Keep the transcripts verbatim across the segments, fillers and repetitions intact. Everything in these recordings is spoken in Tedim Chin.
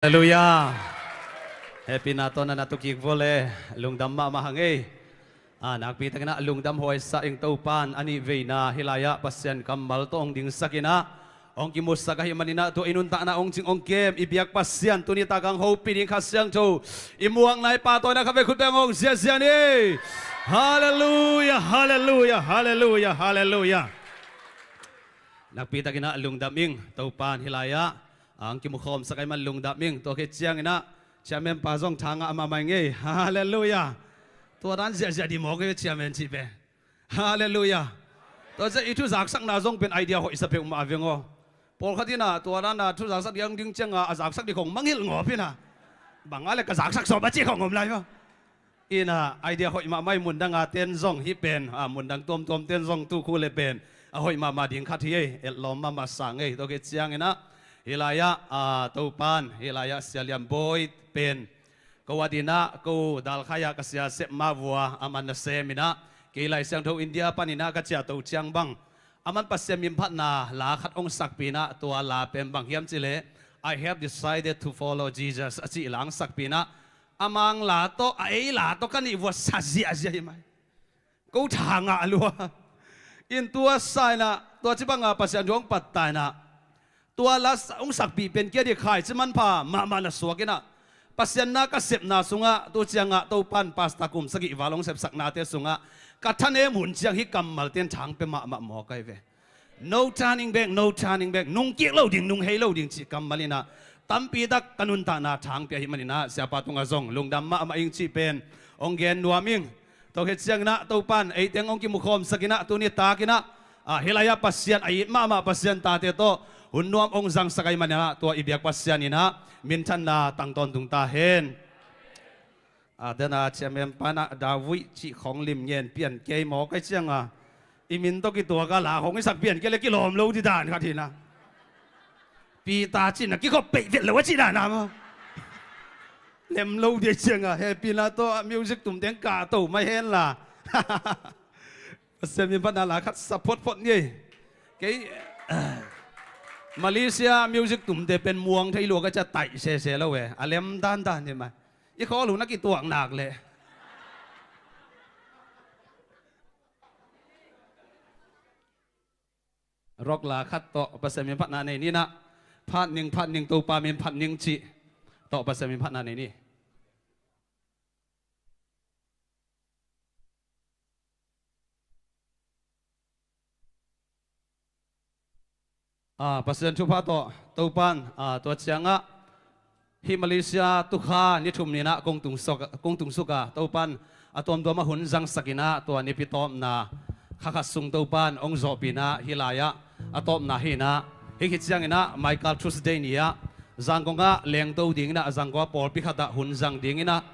Halleluiah. Happy na tawh na na tukik vua le, lungdam mahmah hang ei. A, nakpi takin ah lungdam huaisa ing. Topan a nih veina hih lai-ah Pasian kammal tawh hong dingsak in ah hong kimusak ahih manin ah tua i nuntakna hong cing hong kem i biak Pasian tuni tak hong hopih ding Kha Siangtho i muakna i pahtawi in ah kha vei khut beng hong ziahziah ni. Halleluiah, halleluiah, halleluiah, halleluiah. Nakpi takin ah lungdam ing. Topan hih lai-ah hong kimukhawmsak ahih man lungdam ing. Tua khit ciangin ah chairman pa zong tha ngah mahmah ing ei. Halleluiah. Tua dan ziahziah dih mawk ei chairman cih pen. Halleluiah. Tua ciah i thuzaksakna zong pen idea hoihsa peuhmah veng aw. Pawlkhat in ah tua dan a thuzaksak ding hong ding ciangin a zaksak ding khong mangngilh ngawp in ah, bang a le ka zaksak sawm a cih khong om lai maw. In ah idea hoih mahmah ei. Mundang a ten zong hih pen, a, mundang tuamtuam ten zong tu khu le pen a hoih mahmah ding khat hi ei. Etlawm mahmah sang ei. Tua khit ciangin ah hih lai-ah, a, Topan hih lai-ah Sia Lian Bawi pen ko a ding ah ko dalkhai ah ka sia sep mah vua a man na sem in ah kei Lai Siangtho India panin ah ka ciahto ciang bang a man Pasian min phatna la khat hong sakpih in ah tua la pen bang hiam cih leh I have decided to follow Jesus a cih la hong sakpih in ah a mang la tawh a ei la tawh ka nih vua sa ziahziah hi mai. Ko tha ngah lua. In tua sa in ah tua ci bang a Pasian thu hong patta in ah tua la hong sakpih pen kia dih khaici manpha mahmah na suak in ah Pasian na ka sepna sungah tu ciangah Topan pastor kum sagih val hong sepsaknate sungah ka thanem hun ciang hih kammalte in thang pia mahmah mawk ahi ve. No turning back, no turning back. Nung kik lo ding, nung hei lo ding cih kammal in ah tampi tak ka nuntakna thang pia ahih manin ah siapa tungah zong lungdam mahmah ing cih pen hong gen nuam ing. Tua khit ciangin ah Topan eite hong kimukhawmsak in ah tuni takin ah, a, hih lai-ah Pasian a it mahmah Pasian tate tawh hun nuam hong zangsak ahih manin ah tua i biak Pasian in ah minthanna tang tawntung ta hen. A, den a chairman pa in ah David cih khong lim ngen pian kei mawk ahih ciangin i min tawh kituak a la khong i sak pian kei le kilawm lo dih dan khat hi in ah. Peter cih in ah kikhop peih vet lo a cih dan a maw. Lem lo dih ciangin happy na tawh music tumte hong kahto mai hen la. Pasian min phatna la khat sa photphot ni ei. Kei Malaysia music tumte pen muang thei lua ka ciah taih sese lo e. A lem dandan hi mai. I khawl hun a kituak nak leh rock la khat tawh Pasian min phatna nei ni in ah. Phat ning, phat ning, Topa min phat ning cih tawh Pasian min phatna nei ni. A, Pasian thupha tawh Topan, a, tua ciangah hih Malaysia tukha ni thum ni in ah kong tungsuk, kong tungsuk a, Topan a tuamtuam a hun zangsak in ah tua nipi tawpna kha khat sung Topan hong zawhpih in ah hih lai-ah a tawpna hi in ah hih khit ciangin ah Michael Tuesday ni ah Zangkong ah lengto ding in ah Zangkong ah pawlpi khat ah hun zang ding in ah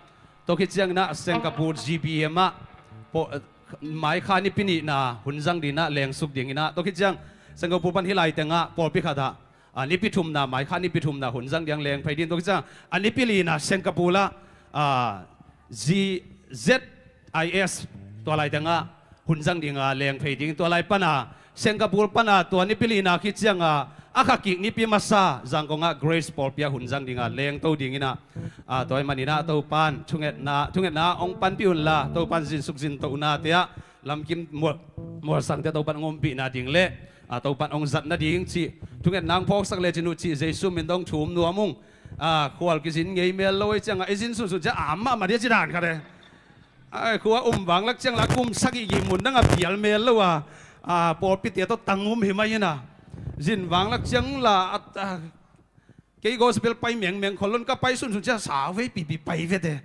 tua khit ciangin ah Singapore G B M ah paw-, maikha nipi nihna hun zang ding in ah lengsuk ding in ah tua khit ciang Singapore pan hih lai tengah pawlpi khat ah, a, nipi thumna, maikha nipi thumna hun zang ding leng phei ding tua khit ciang a nipi lina Singapore ah, a, Z I S tua lai tengah hun zang ding a leng phei ding tua lai pana Singapore pana tua nipi lina khit cianga a kha kik nipi masa Zangkong ah Grace pawlpi ah hun zang ding a lengto ding in ah, a, tua ahih manin ah Topan thungetna, thungetna hong panpih un la Topan zinsuk zintohnate ah lamkim mual, mualsangte Topan hong ompihna ding le, a, Topan hong zatna ding cih thungetna hong phawksak lecin uh cih Jesu min tawh hong thum nuam ung. A, khual kizin ngei mel lo ei cianga i zin sunsun ciah am mahmah dih a ci dan khat e. Ai, khua um vanglak ciang la kum sagih gih mun dang a pial mel lo a, a, pawlpite tawh tang um hi mai in a. Zin vanglak ciang la, a, a, kei gospel pai mengmeng khol lon ka pai sunsun ciah sau vei pipi pai vete.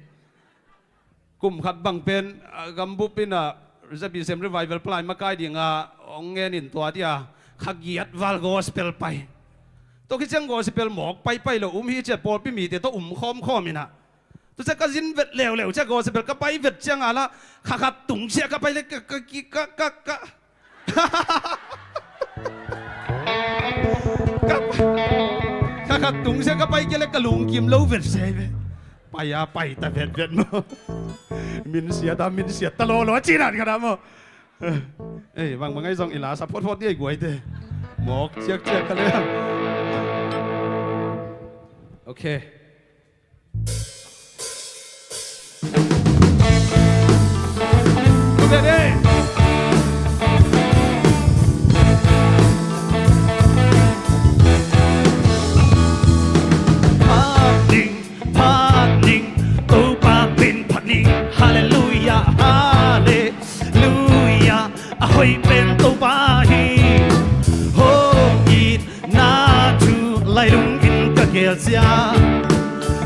Kum khat bang pen, a, gambup in a, Zabi Sem Revival palai makai dinga hong ngen in tua dia kha giat val gospel pai. Tua khit ciang gospel mawk paipai lo um hi ciah pawlpi mite tawh um khawmkhawm in a. Tua ciah ka zin vet leuleu ciah gospel ka pai vet ciang a la kha khat tung ciah ka pai le ka, ka, ki, ka, ka, ka. Ka, kha khat tung ciah ka pai kia le ka lungkim lo vet se ve. Pai a pai ta vetvet maw. Min siat a min siat ta lawlaw a ci dan khat a maw. Ei, bangbang ahi zong i la sa photphot dih ei guaite. Mawk ciakciak ka le. Ok. Phat ning, phat ning, Topa min phat ning. Halleluiah, halleluiah. A hoih pen Topa hi. Hong itna thu lailung in ka geel ciang,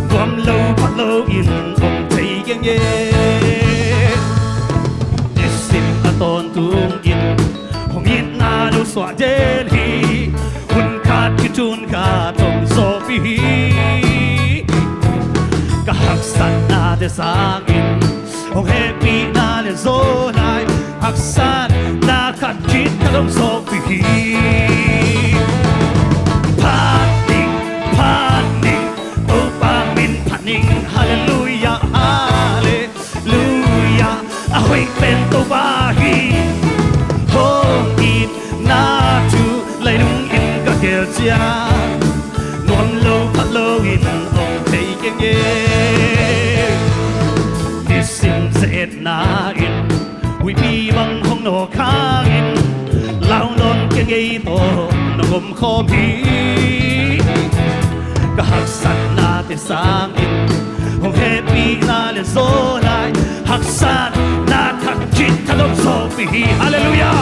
nuam lo pha lo in hong thei keng e. Nisim a tawntung in hong itna lo suah den hi. Hun khat kici hun khat hong zawhpih hi. Ka haksatnate sangin hong hehpihna lianzaw lai, haksatna khat khit khat hong zawhpih hi. Phat ning, phat ning, Topa min phat ning. Halleluiah, halleluiah. A hoih pen Topa hi. Hong itna thu lailung in ka geel ciang, nuam lo pha lo in hong thei keng e. Nisim ze-etna in huihpi bang hong nawk hangin, lau nawn keng ei tawh nong om khawm hi. Ka haksatnate sangin hong hehpihna lianzaw lai, haksatna khat khit khat hong zawhpih hi. Halleluiah.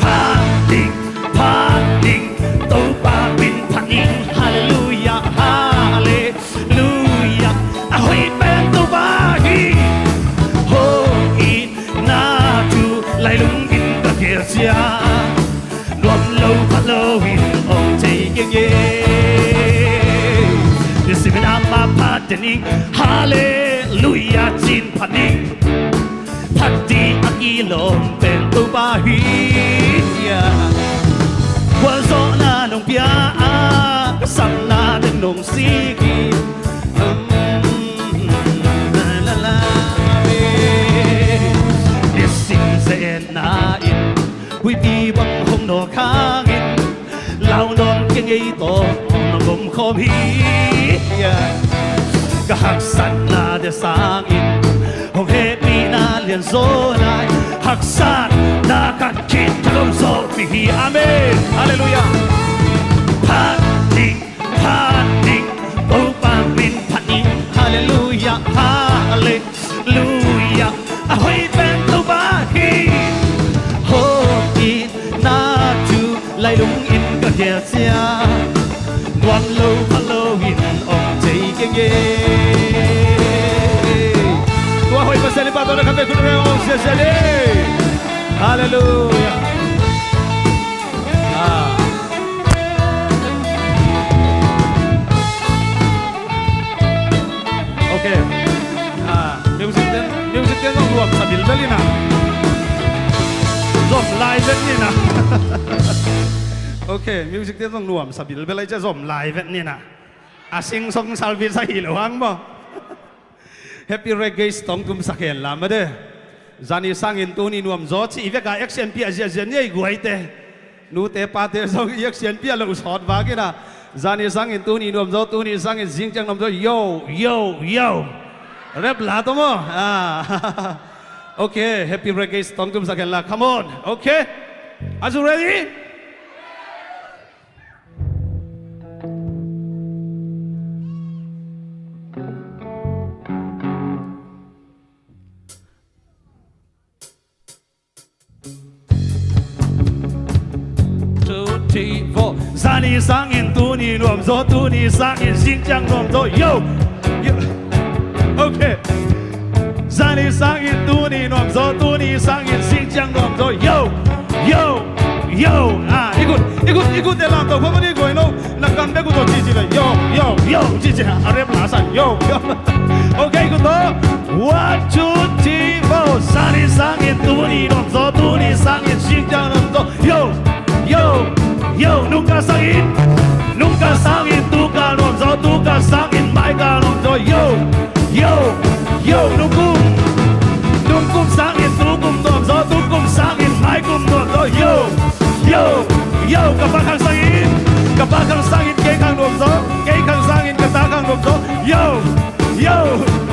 Phat ning, phat ning, Topa min phat ning. Halleluiah, halleluiah. A hoih pen Topa hi. Hong itna thu lailung in ka geel ciang, nuam lo pha lo in hong thei keng e. Nisimin amah phat den ning. Halleluiah, ci-in phat ning. Phat ding a kilawm pen Topa hi. Gualzawhna nong pia a, ka sapna teng nong sik hi. Nisim ze-etna in huihpi bang hong nawk hangin, lau nawn keng ei tawh nong om khawm hi. Ka haksatnate sangin hong hehpihna lianzaw lai, haksatna khat khit khat hong zawhpih hi. Amen. Halleluiah. Phat ning, phat ning, Topa min phat ning. Halleluiah, halle- luiah. A hoih pen Topa hi. Hong itna thu lailung in ka geel ciang, nuam lo pha lo in hong thei keng e. Tua hoih Pasian in pahtawi na khat vei khut hong siasia ni. Halleluiah. Ah. Ok. Ah, music ten, music ten zong nuamsa bilbel ina. Zom lai vet nina. Ok, music ten zong nuamsa bilbel ai cia zom lai vet nina. A sing song service ahi lo hang maw. Happy Reggae Song tumsak hen la mate. Zani sangin tuni nuamzaw ci i veka action pia ziahziah ni ei guaite. Nute pate zong i action pia lo sawt vak ina. Zani sangin tuni nuamzaw, tuni sangin zingciang nuamzaw. Yo, yo, yo. Rap la to maw. Ah. Ok, Happy Reggae Song tumsak hen la. Come on. Ok. Are you ready? Two, three, four. Zani sangin tuni nuamzaw, tuni sangin zingciang nuamzaw. Yo, yo. Ok. Zani sangin tuni nuamzaw, tuni sangin zingciang nuamzaw. Yo, yo, yo. Ah, i khut, i khut, i khut te lam to, phamani guai no. Na kam bek uh tawh cici le. Yo, yo, yo, cici. A rap la san. Yo, yo. Ok, i khut tawh. One, two, three, four. Zani sangin tuni nuamzaw, tuni sangin zingciang nuamzaw. Yo, yo, yo, nungkal sangin, nungkal sangin tukal nuamzaw, tukal sangin maikal nuamzaw. Yo, yo, yo, nungkum, nungkum sangin tukum nuamzaw, tukum sangin maikum nuamzaw. Yo, yo, yo, ka pa khang sangin, ka pa khang sangin kei khang nuamzaw, kei khang sangin ka ta khang nuamzaw. Yo, yo,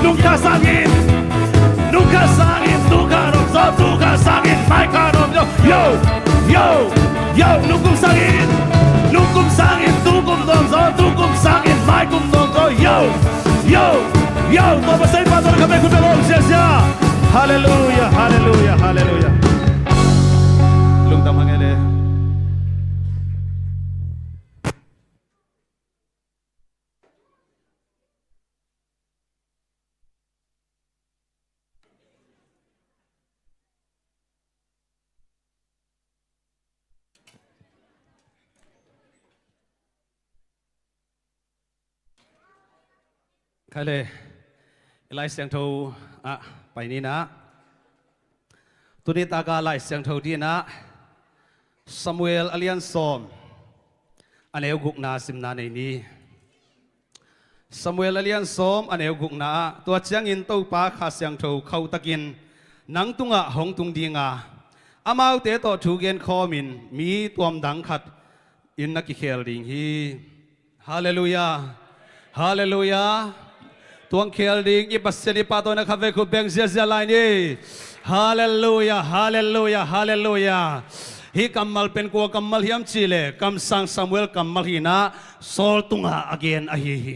nungkal sangin, nungkal sangin tu Yo, yo, nungkum sangin, nungkum sangin, tukum dong zo, tukum sangin, maikum dong zo, yo, yo, yo, tua Pasian pa tawh na khatvei khut beng lo, sia, sia. Halleluia, halleluia, halleluia. Lungdam hang e le. Khaile, i Lai Siangtho ah pai ni na. Tuni taka Lai Siangtho dingin ah Samuel a lian sawm, a neu gukna simna nei ni. Samuel a lian sawm, a neu gukna ah, tua ciangin Topa Kha Siangtho khotakin nang tungah hong tung dinga, amaute tawh thu genkhawmin mi tuamdang khat in na kikhel ding hi. Halleluia. Halleluia. Tuang khel ding i Pasian i pa tawh na khatvei khut beng ziazia lai ni. Halleluia, halleluia, halleluia. Hih kammal pen kua kammal hiam cihleh, kamsang Samuel kammal hi-in ah Saul tungah a gen ahi hi.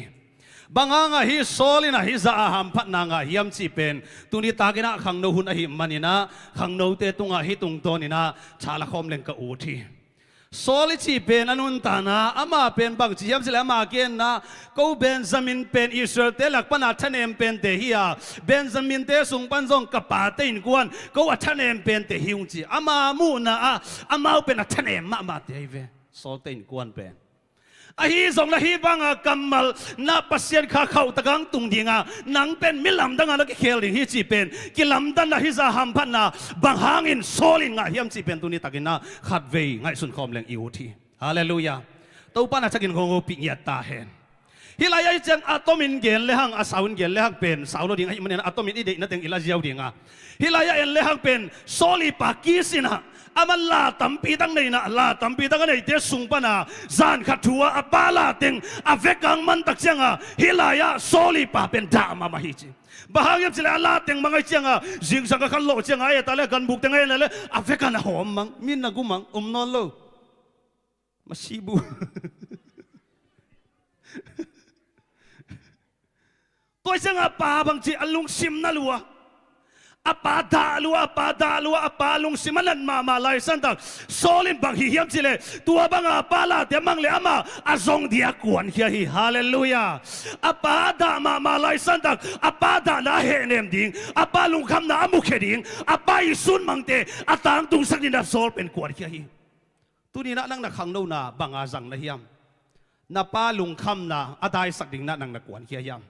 Bang hangah hih Saul in ah hih zah a hamphatna ngah hiam cih pen tuni takin ah khangno hun ahih manin ah khangnote tungah hih tungtawnin ah tha la khawm leng ka ut hi. Saul i cih pen a nuntakna, amah pen bangci hiam cihleh, amah a genna, ko Benjamin pen Israel-te lak pana thanem pente hi a, Benjamin-te sung pan zong ka pate innkuan ko a thanem pente hi ung ci. Ama muhna ah amau pen a thanem mahmahte ahi ve, Saul-te innkuan pen. Ahi zongin ah hih banga kammal na Pasian Kha khotakin hong tung dinga, nang pen mi lamdanga na kikhel ding hi cih pen kilamdanna, hih zah hamphatna bang hangin Saul in ngah hiam cih pen tuni takin ah khatvei ngaihsun khawm leng i ut hi. Halleluia. Topa na thakin hong hopih ngiat ta hen. Hih lai-ah hih ciang a tomin gen le hang, a sau in gen le hang pen sau lo ding ahih manin a tomin i deihna teng i la ziau dinga. Hih lai-ah en le hang pen Saul i pa Kis in ah, aman la tampi tak nei-in ah, la tampi tak a neite sung pana zan khat thu-a a pa la teng a vekpi-in mang tak cianga, hih lai-ah Saul i pa pen dah mahmah hi ci. Bang hang hiam cihleh a la teng mang ahih cianga, zingsang khat lawh cianga a et leh, ganbuk teng a et leh a vekpi-in a hawm mang, min na gu mang, om nawn lo. Masibu. Tua ciangin a pa bangci a lungsim na lua, a pa dah lua, a pa dah lua, a pa lungsim a nat mahmah lai santak Saul in bang hih hiam cihleh, tua banga a pa late mang leh amah a zong dia kuankhia hi. Halleluia. A pa dah mahmah lai santak a pa dahna a hehnem ding, a pa lungkhamna a mukhia ding, a pa i sunmangte a tangtungsak dingin ah Saul pen kuankhia hi. Tuni-in ah nang na khangnona banga zang na hiam? Na pa lungkhamna a daisak dingin ah nang na kuankhia hiam?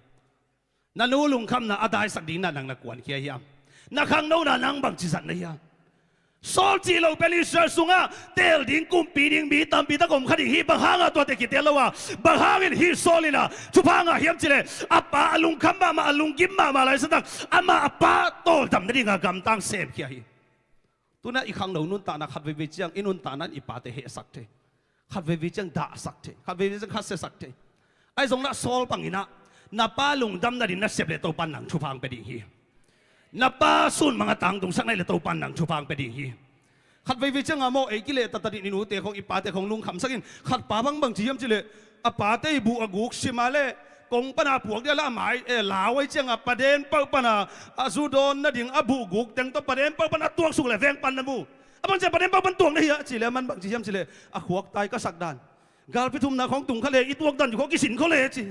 Na nu lungkhamna a daisak dingin ah nang na kuankhia hiam? Na khangnona nang bangci zat na hiam? Saul cih lo pen Israel sungah teel ding, kumpi ding, mi tampi tak om kha ding hi. Bang hangah tuate kiteel lo a, bang hangin hih Saul in ah thupha ngah hiam cihleh, a pa a lungkham mahmah, a lunggim mahmah lai santak amah a pa tawldam nadinga gamtang semkhia hi. Tuni-in ah i khangno nuntakna khatveivei ciang i nuntakna in i pate hehsak thei, khatveivei ciang dahsak thei, khatveivei ciang khasiasak thei. Ahi zongin ah Saul bangin ah na pa lungdam nadingin na sep leh Topa in nang thupha hong pia ding hi. Na pa sunmang a tangtungsak na hih leh Topa in nang thupha hong pia ding hi. Khatveivei ciangah maw, ei kileh taktak in i nute khong i pate khong lungkhamsak in, khat pa bang bangci hiam cihleh, a pate i buh a guk sim a leh kong pana puak dia leh a mai, eh, lau ahih ciangah paden pauh pana a zu dawn nading a buh guk teng tawh paden pauh pana a tuaksuk leh veng pan na mu. A bang ciang paden pauh pan tuak na hia ci leh, aman bangci hiam cihleh, a khuaktai ka sak dan, galpi thumna khong tung kha leh i tuak dan khong kisin kho leh ci.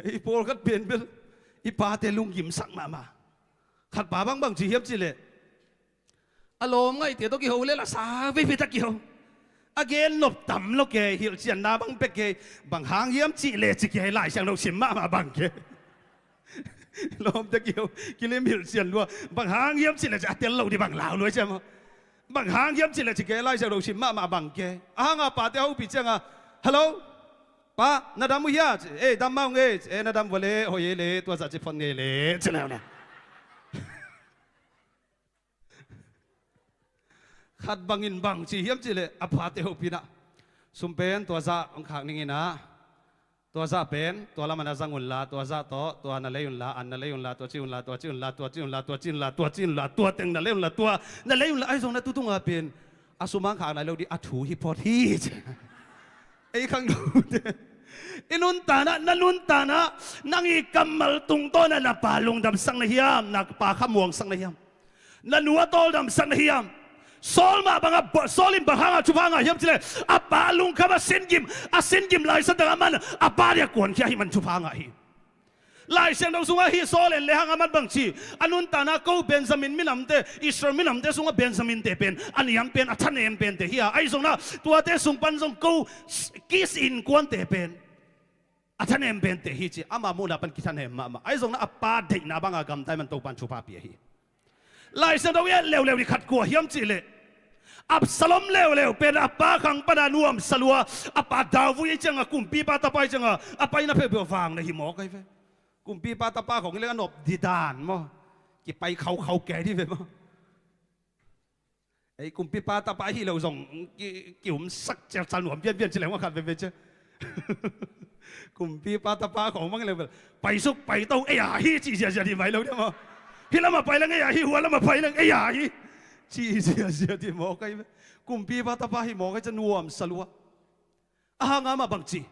Ei pawlkhat pen bel i pate lunggimsak mahmah. Khat pa bang bangci hiam cihleh, a lawm ngaihte tawh kiho leh la sa veipi tak kiho. A gen nop tam lo kei, hilhcianna bang pia kei. Bang hang hiam cihleh ci kei, Lai Siangtho sim mahmah bang kei. Lawmte kiho, kilim hilhcian lua. Bang hang hiam cihleh ci a tel lo ding bang lau lua ciam. Bang hang hiam cihleh ci kei, Lai Siangtho sim mahmah bang kei. A hanga pate a hopih cianga, "Hello, pa, na dam uh hia?" "Eh, dam mah ung e." "Eh, na dam vua leh hoih e leh, tua zah ci phone ngei leh," ci leh leh. Khat bangin bangci hiam cihleh, a pate hopih in ah, "Sum pen tua zah hong khak ning in ah, Tua zah pen tua lamah na zang unla, tua zah tawh tua na lei unla, an na lei unla, tua ci unla, tua ci unla, tua ci unla, tua ci unla, tua ci unla, tua ci unla, tua teng na lei unla, tua na lei unla, ahi zong na tu tungah pen a sumang khak nai lo dih, a thu hi phot hi ci. Ei khangnote, i nuntakna, na nuntakna, nang i kammal tungtawna na pa lungdamsak na hiam, na pa khamuangsak na hiam? Na nu a tawldamsak na hiam? Saul mah bangah, Saul in bang hangah thupha ngah hiam cileh, a pa lungkham a sin gim, a sin gim laisan tak a man a pa dia kuankhia hi man thupha ngah hi. Lai Siangtho sungah hih Saul en le hang a man bangci, a nuntakna ko Benjamin minamte, Israel minamte sungah Benjamin te pen a niam pen, a thanem pente hi a, ahi zongna tuate sung pan zong ko Kis innkuante pen a thanem pente hi ci, ama muhna pan kithanem mahmah. Ahi zongna a pa deihna banga gamta hi man Topan thupha pia hi. Lai Siangtho i et leuleu ni khat kua hiam cihleh, Absalom leuleu pen a pa khang pana nuamsa lua, a pa David ahi cianga, kumpipa tapa ahi cianga, a paina peuhpeuh vang na hi mawk ahi ve. Kumpipa tapa khong hi leng a nop didan maw, kipai khaukhau kei dih ve maw. Ei, kumpipa tapa hi lo zong ki, kiumsak cialcal nuam vianvian ci leng maw, khat veve cia. Kumpipa tapa khong mang leng bel, paisuk paito ei a hi ci ziazia dih mai lo dia maw. Hih lamah pai leng ei a hi, hua lamah pai leng ei a hi ci ziazia dih mawk ahi ve. Kumpipa tapa hi mawk ahi cia, nuamsa lua. A hang a mah bangci,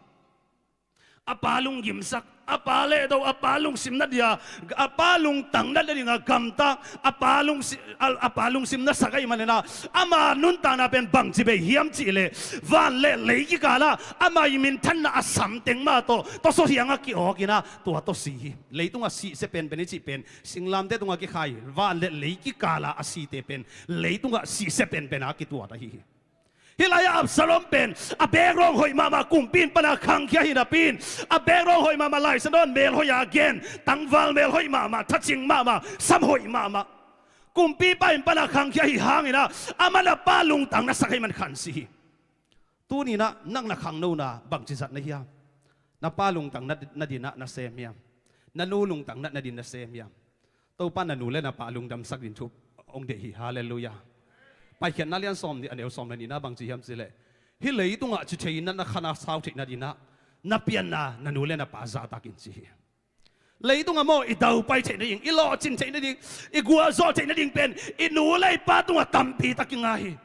a pa lunggimsak, a pa lehdo, a pa lungsim na dia, a pa lungtang na dinga gamtak, a pa lungsi-, a, a pa lungsim na sak ahi manina, ama nuntakna pen bangci bei hiam cihleh, van le lei kikala ama i minthanna a samteng mah tawh tawsaw hianga ki-awkina, tua tawh si hi. Leitungah sihsia penpen i cih pen singlamte tungah kikhai, van le lei kikala a site pen leitungah sihsia penpena kituat ahi hi. Hih lai-ah Absalom pen a background hoih mahmah, kumpi in pana khangkhia hi napi in, a background hoih mahmah, Lai Siangtho in mel hoih a gen, tangval mel hoih mahmah, thacing mahmah, sam hoih mahmah. Kumpipa in pana khangkhia hi hangin ah, aman a pa lungtang na sak ahi man khan si hi. Tuni-in ah nang na khangnona bangci zat na hiam? Na pa lungtang na, na dinah na sem hiam? Na nu lungtang na, na din na sem hiam? Topa na nu le na pa lungdamsak ding thu hong deih hi. Halleluiah. Paikhiatna lian sawm nih, a neu sawm le nihna bangci hiam cihleh, hih leitungah ci thei in na khan a sau theih nadinah na pianna na nu le na pa zahtak in ci hi. Leitungah maw, i daupai theih nading, i lawhcin theih nading, i gualzawh theih nading pen i nu le i pa tungah tampi tak i ngah hi.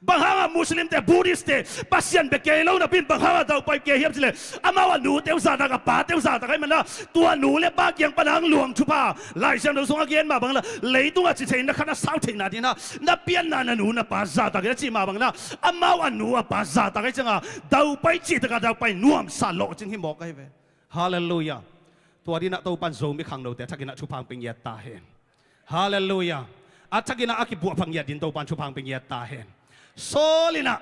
Bang hangah Muslimte, Buddhistte Pasian bia kei lo napi in bang hangah daupai kei hiam cihleh, amau a nute uh zahtak, a pate uh zahtak ahih manah, tua nu le pa kiang pana hong luang thupha, Lai Siangtho sungah a gen mah bangin ah, leitungah ci thei in na khan a sau theih nadinah na pianna na nu na pa zahtak in a cih mah bangin ah, amau a nu a pa zahtak ahih ciangah daupai cihtakah daupai nuamsa lawhcing hi mawk ahi ve. Halleluiah. Tua dinah Topan Zomi khangnote a thakinah thupha hong pia ngiat ta hen. Halleluiah. A thakinah a kibuahpha ngiat ding Topan thupha hong pia ngiat ta hen. Saul inah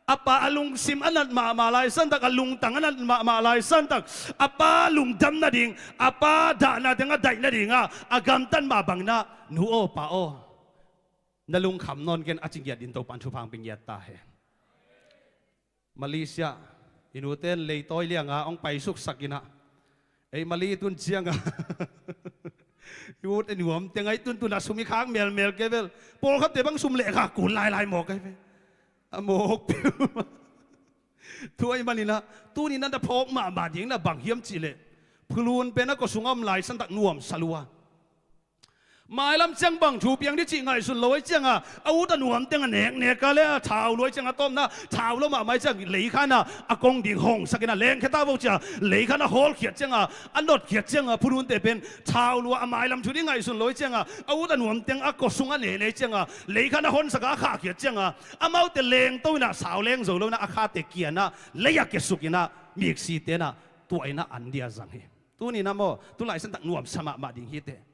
a pa a lungsim a nat mahmah laisantak, a lungtang a nat mahmah laisantak, a pa lungdam nading, a pa dahna teng a daih nadingah a gamtat mah banginah, nu aw pa aw, na lungkham nawn ken, a ci ngiat ding Topan thupha hong pia ngiat ta hen. Malaysia, i nute in leitawi lianga hong paisuksak inah, ei Malay tun cianga i ut i nuam teng ahi tuntun a sum i khak melmel kei vel. Pawlkhatte bang sum leh khak kun lailai mawk ahi ve. A mawk peuhmah. Tua ahih maninah tuninah na phawk mahmah ding na bang hiam cihleh, phulun pen a kua sungah om laisantak nuamsa lua. Mailam ciang bang thu piang dih cih ngaihsun lo ahi cianga, a ut a nuam teng a neknek a le a thau lua ahi cianga, tawpna thau lo mahmah ahi ciang leikhanah a kong ding hongsak inah, lengkhia ta vo cia leikhanah hawlkhiat cianga, a notkhiat cianga, phulunte pen thau lua, a mailam thu dih ngaihsun lo ahi cianga, a ut a nuam teng a kua sungah nene ahi cianga, leikhanah honsak a, a khahkhiat cianga, amaute lengto inah, sau leng zo lo inah, a khate kianah, lei-ah kiasuk inah, miksite inah tuah inah an dia zang hi. Tuninah maw, tu laisantak nuamsa mahmah ding hiteh.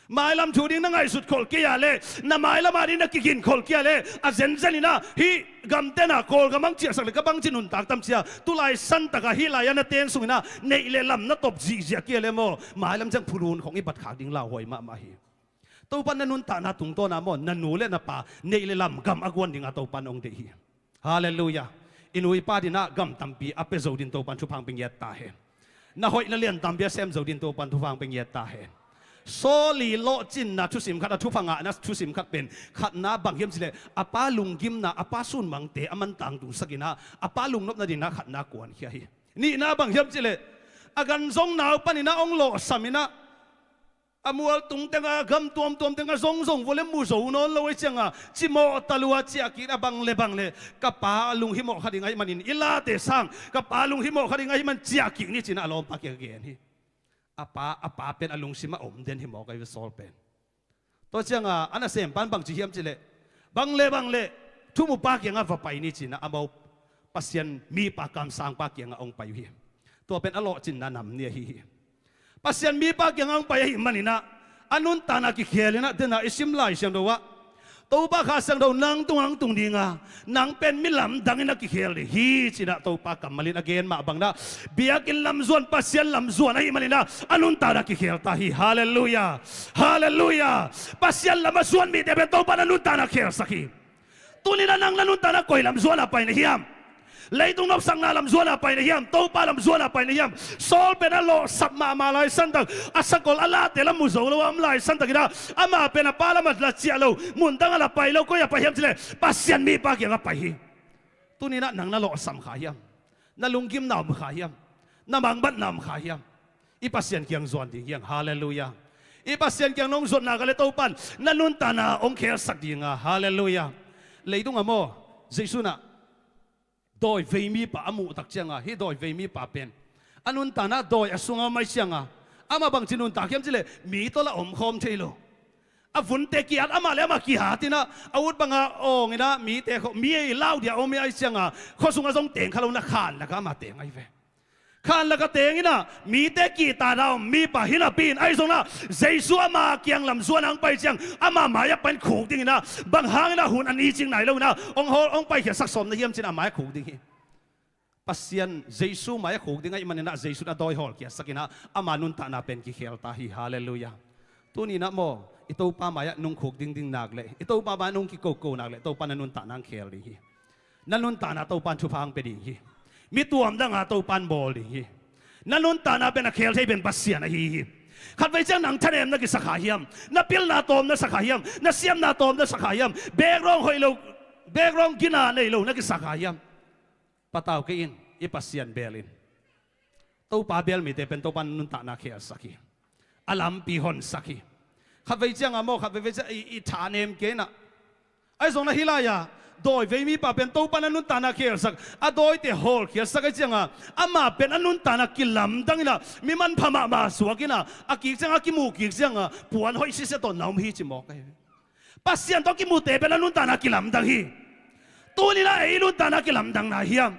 Mailam thu ding na ngaihsut kholh kei a le, na mailam a ding na kigin kholh kei a le, a zenzen inah hih gamte na Kawlgam ang ciahsak le ka bangci nuntak tam cia, tu laisantakah hih lai-ah na ten sunginah neih le lam na top zihziah kei a le maw, mailam ciang phulun khong i batkhak ding lauhuai mahmah hi. Topan na nuntakna tungtawna maw, na nu le na pa neih le lam gam a guan dinga Topan hong deih hi. Halleluiah. I nu i pa dinah gam tampi a pia zo din Topan thupha hong pia ngiat ta hen. Na hoih na lian tampi a sem zo din Topan thupha hong pia ngiat ta hen. Saul i lawhcinna thusim khat, a thupha ngahna thusim khat pen khatna bang hiam cihleh, a pa lunggimna, a pa sunmangte a man tangtungsak inah, a pa lungnopna dinah khatna kuankhia hi. Nihna bang hiam cih leh a gan zong nau panin ah hong lawhsam in ah, a mual tung teng a gam tuamtuam teng a zong zong vua le mu zo nawn lo ahih ciangin ah cimawh talua ciah kik a bang le bang le ka pa lunghimawh kha ding ahih manin i late sang ka pa lunghimawh kha ding ahih man ciah kik ni ci-in ah a lawmpa kiang a gen hi. A pa, a pa pen a lungsim ah om den hi mawk ahi ve Saul pen. Tua ciangin a nasem pan bang ci hiam cih leh bang le bang le thumupa kiangah va pai ni ci-in ah amau Pasian mipa kamsangpa kiangah hong pai uh hi. Tua pen a lawhcinna nam nih ahi hi. Pasian mipa kiangah hong pai ahih manin ah a nuntakna kikhel in ah, den ah i sim Lai Siangtho ah Topa Kha Siangtho nang tungah hong tung ding a, nang pen mi lamdang in a kikhel ding hi ci-in ah Topa kammal in a gen mah bangin ah biakinn lamzuan, Pasian lamzuan ahih manin ah a nuntakna kikhel ta hi. Halleluiah. Halleluiah. Pasian lam a zuan mite pen Topa in a nuntakna khelsak hi. Tuni-in ah nang na nuntakna koi lam zuan a pai na hiam? Leitung nopsakna lam zuan a pai na hiam? Topa lam zuan a pai na hiam? Saul pen a lawhsap mahmah lai santak, a sakol a late la mu zo lo a om lai santak in ah, amah pen a pa lam ah la ciah lo, mun dang ah la pai lo, koi ah pai hiam cih leh Pasian mipa kiangah pai hi. Tuni-in ah nang na lawhsam kha hiam? Na lunggimna om kha hiam? Na mangbatna om kha hiam? I Pasian kiang zuan ding hi hang. Halleluiah. I Pasian kiang nong zuan nak leh Topa in na nuntakna hong khelsak ding a. Halleluiah. Leitung ah maw, Jesu in ah dawi vei mipa a muh tak ciangin ah, hih dawi vei mipa pen a nuntakna dawi a sungah om ahih ciangin ah, amah bangci nuntak hiam cih leh mi tawh la omkhawm thei lo. A vunte ki-at, amah le amah kihat in ah, a ut bang a awng in ah, mite khua, mi ei lau dia om ahih ciangin ah, khua sungah zong teng kha lo in ah, khan lakah amah teng ahi ve. Khan lakah teng in ah, mite kihtak a om mipa hi napi in, ahi zongin ah Jesu ama kiang lam zuan a hong pai ciang, ama mai-ah pai in khuk ding in ah, bang hangin ah hun a ni cing nai lo in ah, hong hawl, hong paikhiatsak sawm na hiam ci-in ah a mai-ah khuk ding hi. Pasian Jesu mai-ah khuk ding ahih manin ah Jesu in a dawi hawlkhiatsak in ah ama nuntakna pen kikhel ta hi. Halleluiah. Tuni-in ah maw, i Topa mai-ah nong khuk dingding nak leh, i Topa mai-ah nong kikoko nak leh, Topa in na nuntakna hong khel ding hi. Na nuntakna Topa in thupha hong pia ding hi. Mi tuamdang a Topa in bawl ding hi. Na nuntakna pen a khel thei pen Pasian ahi hi. Khatvei ciang nang thanem na kisa kha hiam? Na pilna tawm na sa kha hiam? Na siamna tawm na sa kha hiam? Background hoih lo, background gina nei lo na kisa kha hiam? Patau kei in, i Pasian beel in. Topa beel mite pen Topa in nuntakna khelsak hi. A lampi honsak hi. Khatvei ciangin maw, khatvei vei ciang i, i thanem kei in ah, ahi zongin ah hih lai-ah dawi vei mipa pen Topa in a nuntakna khelsak, a dawite hawlkhiatsak ahih ciangin ah, amah pen a nuntakna kilamdang in ah, mi manpha mahmah suak in ah, a kik ciangin, a kimuh kik ciangin ah, puan hoih sisia tawh na om hi ci mawk ahi. Pasian tawh kimuhte pen a nuntakna kilamdang hi. Tuni-in ah ei nuntakna kilamdang na hiam?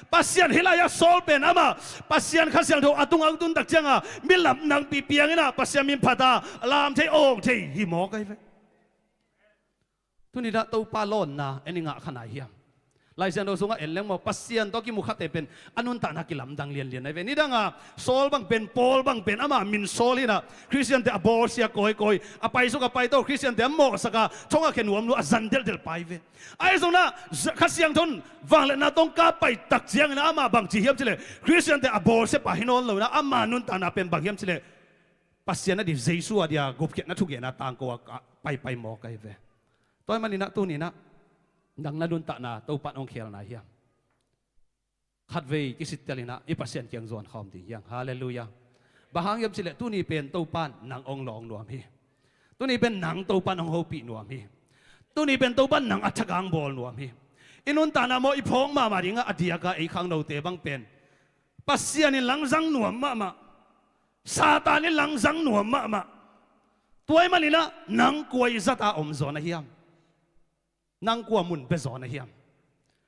Pasian, hih lai-ah Saul pen amah Pasian Kha Siangtho a tungah hong tun tak ciangin ah, mi lamdang pipiang in ah, Pasian min phat a, lam thei, awng thei hi mawk ahi ve. Tuni-in ah Topa lawnna en i ngah kha na hiam? Lai Siangtho sungah en leng maw, Pasian tawh kimu khate pen a nuntakna kilamdang lianlian ahi ve. Nidang a Saul bang pen, Paul bang pen, ama min Saul hi in ah, Khristiante a bawlsia kawikawi, a paisuk a paito, Khristiante a mawhsak a, thong a khia nuamnuam, a zan delhdelh pa hi ve. Ahi zongin ah, Kha Siangtho in vangliatna tawh hong kap pai tak ciangin ah, amah bang ci hiam cih leh, Khristiante a bawlsia pa hi nawn lo in ah, ama nuntakna pen bang hiam cih leh, Pasian a ding, Jesu a dia gupkhiatna thugenna tangko a, a paipai mawk ahi ve. Tua ahih manin ah tuni-in ah nang na nuntakna Topa in hong khel na hiam? Khatvei kisittel in ah i Pasian kiang zuan khawm ding hi hang. Halleluiah. Bang hang hiam cih leh tuni pen Topa in nang hong lawng nuam hi. Tuni pen nang Topa in hong hopih nuam hi. Tuni pen Topa in nang a thak a hong bawl nuam hi. I nuntakna maw, i phawk mahmah ding a, a diak a, ei khangnote bang pen Pasian in langzang nuam mahmah. Satan in langzang nuam mahmah. Tua ahih manin ah nang kua i zat a om zaw na hiam? Nang kua mun pia zaw na hiam?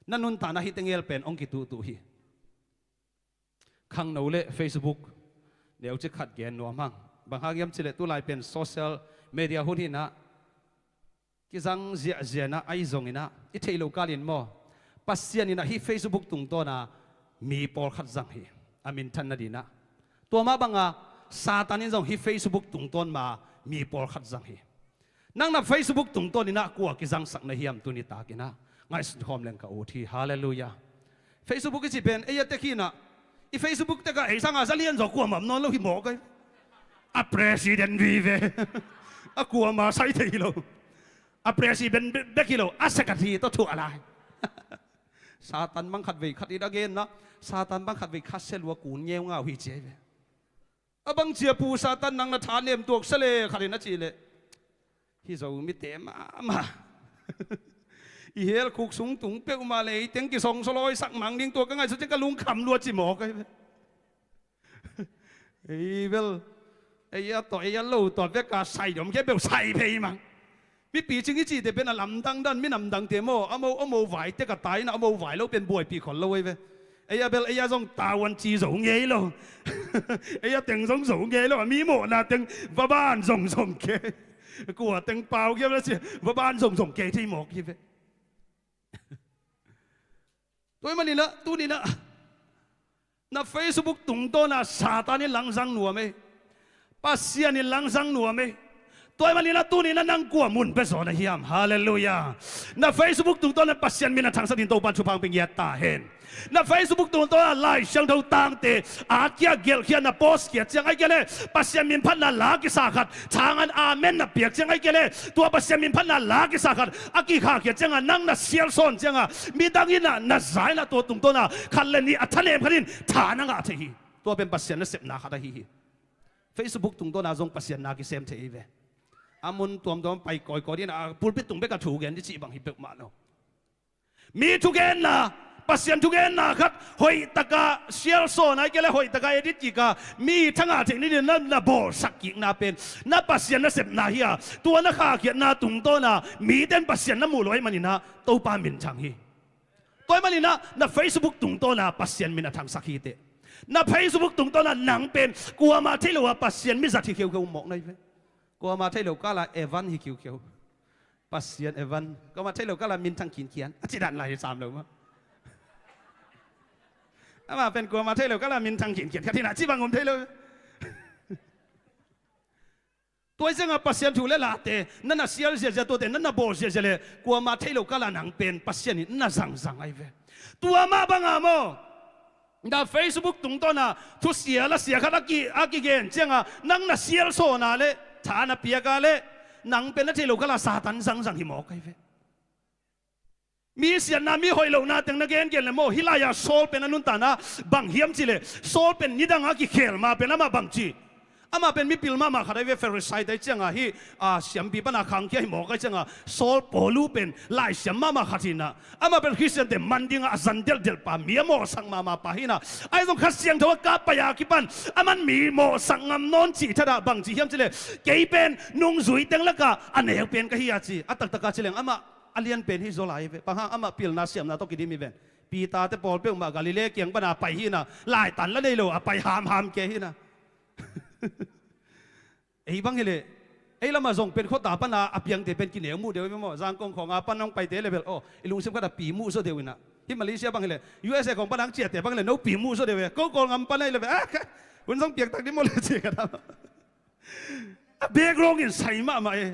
Na nuntakna hih teng gel pen hong kituhtuh hi. Khangno le Facebook neucik khat gen nuam hang. Bang hang hiam cih leh tulai pen social media hun hi in ah, kizang ziahziah in ah, ahi zongin ah, i theih loh kalin maw, Pasian in ah hih Facebook tungtawn a mi pawlkhat zang hi, a minthan nading in ah. Tua mah bang a Satan in zong hih Facebook tungtawn ma mi pawlkhat zang hi. Nang na Facebook tungtawn in ah kua kizangsak na hiam tuni tak in ah? Ngaihsun khawm leng ka ut hi. Halleluiah. Facebook i cih pen ei a tek hi in ah, i Facebook tek ah ei sang a za lian zaw kuamah om nawn lo hi mawk ahi. A president vive. A kuamah sai thei hi lo. A president be-, bek hi lo, a secretary tawh thuah lai. Satan bang khat vei khat in a genna, Satan bang khat vei khat sia lua kun ngeungau hi ci ahi ve. A bang cia pu Satan nang na tha nem tuak sia le khat in a cih leh, hi Zomite mahmah. I hell khuk sung tung peuhmah le ei teng kisongsaw lawi sak mang ding tua ka ngaihsut ciang ka lungkham lua ci mawk ahi ve. Ei bel, ei a tawh, ei a lo tawh vek a sai dom khia beuh sai phei mang. Mipi cing i cihte pen a lamdang dan, minam dangte maw, a mo, a mo vai tek a tai in a, a mo vai lo pen buaipih khol lo ei ve. Ei a bel, ei a zong tawan ci zo ngei lo. Ei a teng zong zo ngei lo, a mi mawhna teng va ban zong zong kei. Kua teng pau kia bel a ci, va ban zong zong kei thei mawk hi ve. Tua ahih manin ah, tuni-in ah, na Facebook tungtawn ah Satan in lamzang nuam ei. Pasian in lamzang nuam ei. Tua ahih manin ah, tuni-in ah nang kua mun pia zaw na hiam? Halleluiah. Na Facebook tungtawn ah Pasian min a thangsak dingin Topa'n thupha hong pia ngiat ta hen. Na Facebook tungtawn ah Lai Siangtho tangte at khia, gelh khia, na post khia ciang, ahih kei leh Pasian min phatna la kisa khat, thangan amen na piak ciang, ahih kei leh tua Pasian min phatna la kisa khat a kikhahkhia ciangah, nang na sialsawn ciangah, midang in ah na za in ah, tua tungtawn ah khat le nih a thanem khat in tha na ngah thei hi. Tua pen Pasian nasepna khat ahi hi. Facebook tungtawn ah zong Pasian na kisem thei hi ve. A mun tuamtuam pai kawikawi ding in ah, pulpit tung bek a thu gen ding cih bang hi peuhmah lo. Mi thugenna, Pasian thugenna khat hoih takin sialsawn, ahih kei leh hoih takin edit kik a, mi tha ngah theih nadingin na, na bawlsak kikna pen na Pasian nasepna hi a, tua na khahkhiatna tungtawn ah mite in Pasian na muh loh ahih manin ah Topa minthang hi. Tua ahih manin ah na Facebook tungtawn ah Pasian min a thangsak hi teh. Na Facebook tungtawn ah nang pen kuamah thei lo a Pasian mizat hi kheukheu mawk na hi ve. Kuamah thei lo kal ah Evan hi kheukheu. Pasian Evan. Kuamah thei lo kal ah minthang khinkhian. A cih dan lai hi sam lo maw. Amah pen kuamah thei lo kal ah minthang khinkhian khat hi in ah, cih bang om thei lo. Tua ahih ciangah Pasian thu le late na na sial ziahziah, tuate na na bawl ziahziah leh kuamah thei lo kal ah nang pen Pasian in na zangzang ahi ve. Tua mah bangah maw, na Facebook tungtawn ah thusia lasia khat a ki, a kigen ciangah nang na sialsawn a leh, tha na piak a leh, nang pen na theih loh kal ah Satan zangzang hi mawk ahi ve. Mi siatna, mi hoih lohna teng na gengen leh maw, hih lai-ah Saul pen a nuntakna bang hiam cih leh, Saul pen nidang a kikhel ma pen amah bangci, amah pen mipil mahmah khat ahi ve. Pharisee-te ciangah hih, a, siampi pana khangkhia hi mawk ahi ciangah, Saul Paulu pen laisiam mahmah khat hi in ah, amah pen Khristiante man dingah a zan delhdelh pa, mi a mawhsak mahmah pa hi in ah, ahi zong Kha Siangtho a kap pai a kipan aman mi mawhsak ngam nawn cih thadah bangci hiam cih leh, kei pen nungzui teng lakah a neu pen ka hi a ci, a taktak a ci leng amah a lian pen hi zaw lai ve. Bang hang? Amah pilna siamna tawh kidim hi ven. Peter-te pawl peuhmah Galilee kiang pana pai hi in ah, laitan la nei lo a pai hamham kei hi in ah. Ei bang hi leh, ei lamah zong Pentecost pana a piangte pen kineu muh deuh hi maw. Zangkong khawng a pan hong paite leh bel, aw, i lungsim khat ah pi muh zaw deuh in ah. Hih Malaysia bang hi leh, U S A khawng pana hong ciahte bang hi leh, no pi muh zaw deuh ve. Ko Kawlgam pana hi leh bel, ah, hun zong piak tak ding maw leh ci khat ah. A background in sai mahmah e.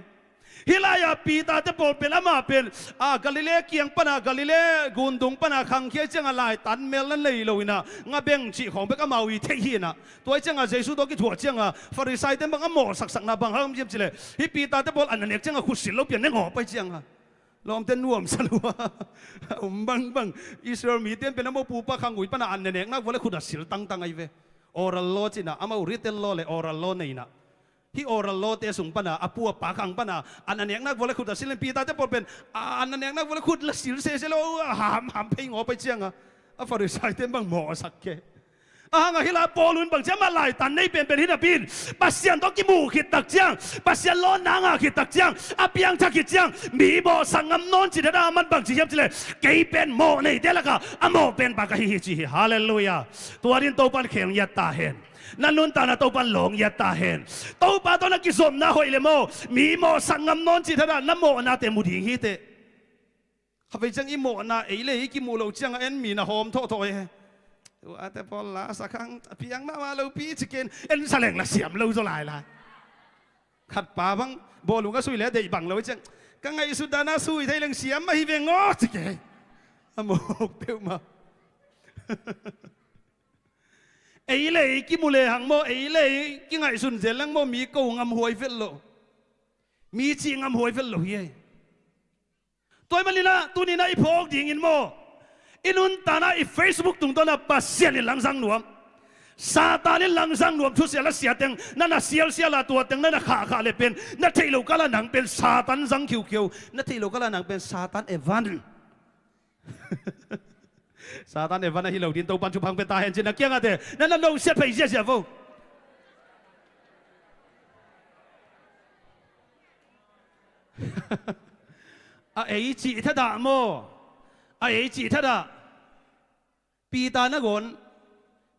Hih lai-ah Peter-te pawl pen, amah pen, a, Galilee kiang pana, Galilee gundung pana khangkhia ciangah laitan mel na nei lo in ah, nga beng cih khawng bek amau i theih hi in ah. Tua hi ciangah Jesu tawh kithuah ciangah Pharisee-te bang a mawhsaksakna bang hang hiam cih leh, hih Peter-te pawl an na nek ciangah khutsil lo pian ne ngawh pai ciangah. Lawmte nuamsa lua. Um bangbang. Israel mite in pen amau pupa khangui pana an na nek nak vua leh khut a sil tangtang ahi ve. Oral law ci in ah, amau written law leh oral law nei in ah. Hih oral law-te sung pana, a pu a pa khang pana an na nek nak vua leh khut a sil in, Peter-te pawl pen an na nek nak vua leh khut la sil sese lo, a hamham phei ngawh pai ciangah, a Pharisee-te in bang mawhsak kei. A hang ah hih lai-ah Paulu in bang ci, amah laitan nei penpen hi napi in, Pasian tawh kimuh khit tak ciang, Pasian lawnna ngah khit tak ciang, a piangthak khit ciang, mi mawhsak ngam nawn cih thadah, aman bang ci hiam cih leh, kei pen mawh neite lakah a mawh penpa ka hi hi ci hi. Halleluiah. Tua dingin Topa'n khel ngiat ta hen. Na nuntakna Topa'n lawng ngiat ta hen. Topa tawh na kizopna hoih leh maw, mi mawhsak ngam nawn cih thadah, na mawhnate mu ding hi teh. Khatvei ciang i mawhna ei le ei kimuh loh ciangah en mi na hawm thawhthawh e. Tuate pawl la sak hang, a piang mahmah lopi ci ken, en sa leng la siam lo zaw lailai. Khatpa bang bawlung a sui leh deih bang lo ciang, ka ngaihsut dan a sui thei leng siam mah hi veng aw ci kei. A mawk peuhmah. Ei le ei kimu lehang maw, ei le ei kingaihsun zel leng maw, mi ko ngamhuai vet lo. Mi cih ngamhuai vet lo hi ei. Tua ahih manin ah, tuni-in ah i phawk dingin maw, I nuntakna i Facebook tungtawna Pasian in langzang nuam. Satan in langzang nuam. Thusia la sia teng na na sialsial a, tua teng na na khahkhah le pen na theih loh kala nang pen Satan zang khiukheu. Na theih loh kala nang pen Satan evan. Satan evan ahi lo din Topan thupha pia ta hen ci na kiangah te na na nosiat phei ziazia vo. A ei cih thadah maw? A ei cih thadah. Peter na gawn,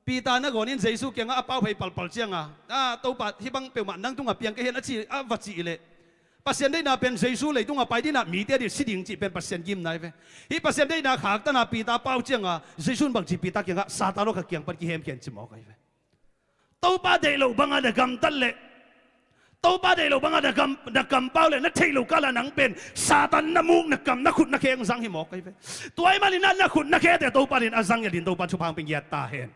Peter na gawn in Jesu kiangah a pau phei palpal cianga, a, Topa, hih bang peuhmah nang tungah piang ka hi hen a ci, a va cih leh Pasian deihna pen Jesu leitungah pai dinah mite a dih si ding cih pen Pasian gimna hi ve. Hih Pasian deihna khak tana Peter pau cianga Jesu in bang ci Peter kiangah, Satan aw, ka kiang pan kihemkhia in ci mawk ahi ve. Topa deih loh banga na gamtat leh, Topa deih loh banga na gam, na kampau leh, na theih loh kala nang pen Satan na muk, na kam, na khut na khe hong zang hi mawk ahi ve. Tua ahih manin ah na khut na khete Topa in a zang ngiat din Topa thupha pia ngiat ta hen.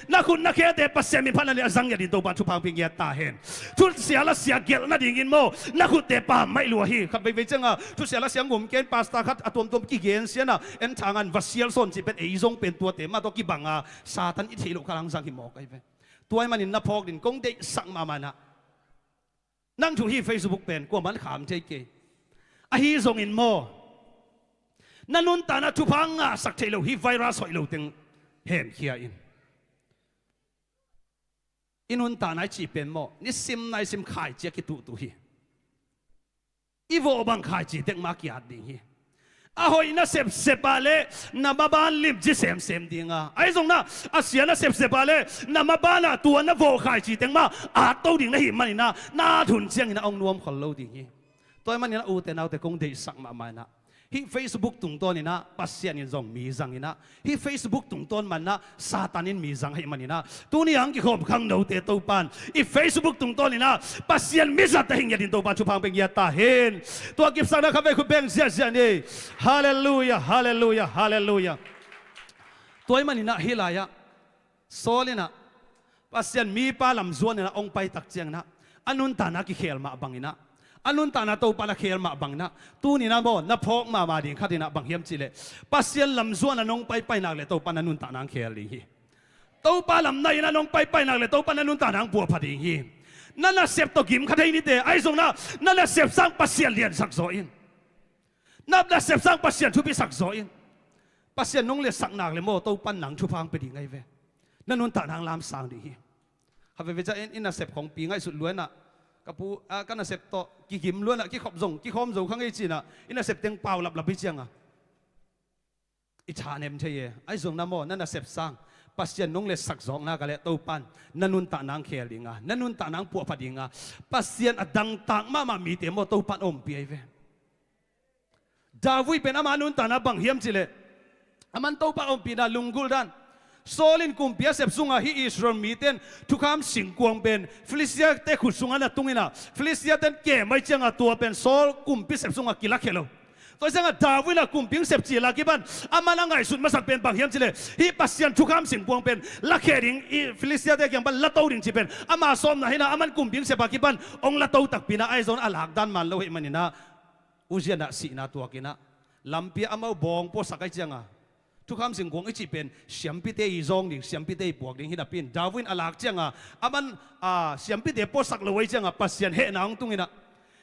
Na khut na khete Pasian min phatna in a zang ngiat din Topa thupha pia ngiat ta hen. Thusia la sia gelh nadingin maw, na khutte pammaih lua hi. Khat veivei cianga thusia la sia ngum ken pastor khat a tuamtuam kigen siana en thangan va sial sawn cih pen ei zong pen tuate mah tawh kibanga Satan i theih loh kala hong zang hi mawk ahi ve. Tua ahih manin na phawk din kong deihsak mahmah inah, nang thu hih Facebook pen kuaman kham thei kei. Ahi zongin maw, na nuntakna thupha ngahsak theih loh hih virus hoih lo teng hemkhia in. I nuntakna i cih pen maw, nisim naisim khaici a kituhtuh hi. I vawh bang khaici tek mah a ki-at ding hi. A hoih na sepsep ah leh na maban limci semsem dinga, ahi zongin ah a sia na sepsep ah leh na maban ah tua na vawh khaici tek mah at to ding na hih manin ah na at hun ciangin ah hong nuam khol lo ding hi. Tua ahih manin ah ute naute kong deihsak mahmah inah, hih Facebook tungtawn inah Pasian in zong mi zang inah, hih Facebook tungtawn man inah Satan in mi zang ahih manin ah, tuni a hong kikhawm khangnote Topan i Facebook tungtawn inah Pasian mizat a hi ngiat din Topan thupha pia ngiat ta hen. Tua kipsakna khat vei khut beng ziahziah ni. Halleluiah, halleluiah, halleluiah. Tua ahih manin ah hih lai-ah Saul inah Pasian mipa lamzuan inah hong paitak ciang inah a nuntakna kikhel mah bang inah, a nuntakna Topa na khel mah bang inah, tuni inah maw, na phawk mahmah ding khat inah bang hiam cih leh, Pasian lamzuan a nong paipai nak leh Topa na nuntakna hong khel ding hi. Topa lam nai inah nong paipai nak leh Topa na nuntakna hong puahpha ding hi. Na nasep tawh gim kha thei nite, ahi zongin ah na nasep sang Pasian liansak zaw in. Na nasep sang Pasian thupisak zaw in. Pasian nong liatsak nak leh maw, Topan nang thupha hong pia ding ahi ve. Na nuntakna hong lamsang ding hi. Khat veivei ciah in, i nasep khawng pi ngaihsut lua inah, ka pu, a, ka nasep tawh kigim lua inah, kikhop zong kikhawm zo kha ngei ci inah i nasep teng pau laplap hi cianga i thanem thei e. Ahi zongin ah maw, na nasep sang Pasian nong liatsak zawk nak leh Topan na nuntakna hong khel dinga, na nuntakna hong puahpha dinga, Pasian a dangtak mahmah mite maw, Topan a ompih ahi ve. David pen ama nuntakna bang hiam cih leh, aman Topa ompihna lunggulh dan. Saul in kumpi a sep sungah hih Israel mite in thukham singkuang pen Filistiate khut sungah na tung inah, Filistiate in kem ahih ciangah tua pen Saul kumpi sep sungah kilakhia lo. Tua ciangah David in a kumpi hong sep cil a kipan aman a ngaihsut masak pen bang hiam cih leh, hih Pasian thukham singkuang pen lakhia ding, i Filistiate kiang pan lato ding cih pen ama sawmna hi inah, aman kumpi hong sep a kipan hong lato takpi inah, ahi zongin a lakdan man lo ahih manin ah, Uzziah in ah sihna tuak inah, lampi ah amau bawng puaksak ahih cianga, thukham singkuang i cih pen siampite i zawng ding, siampite i puak ding hi napi in, David in a lak cianga aman, a, siampite puaksak lo ahih cianga Pasian hehna hong tung inah,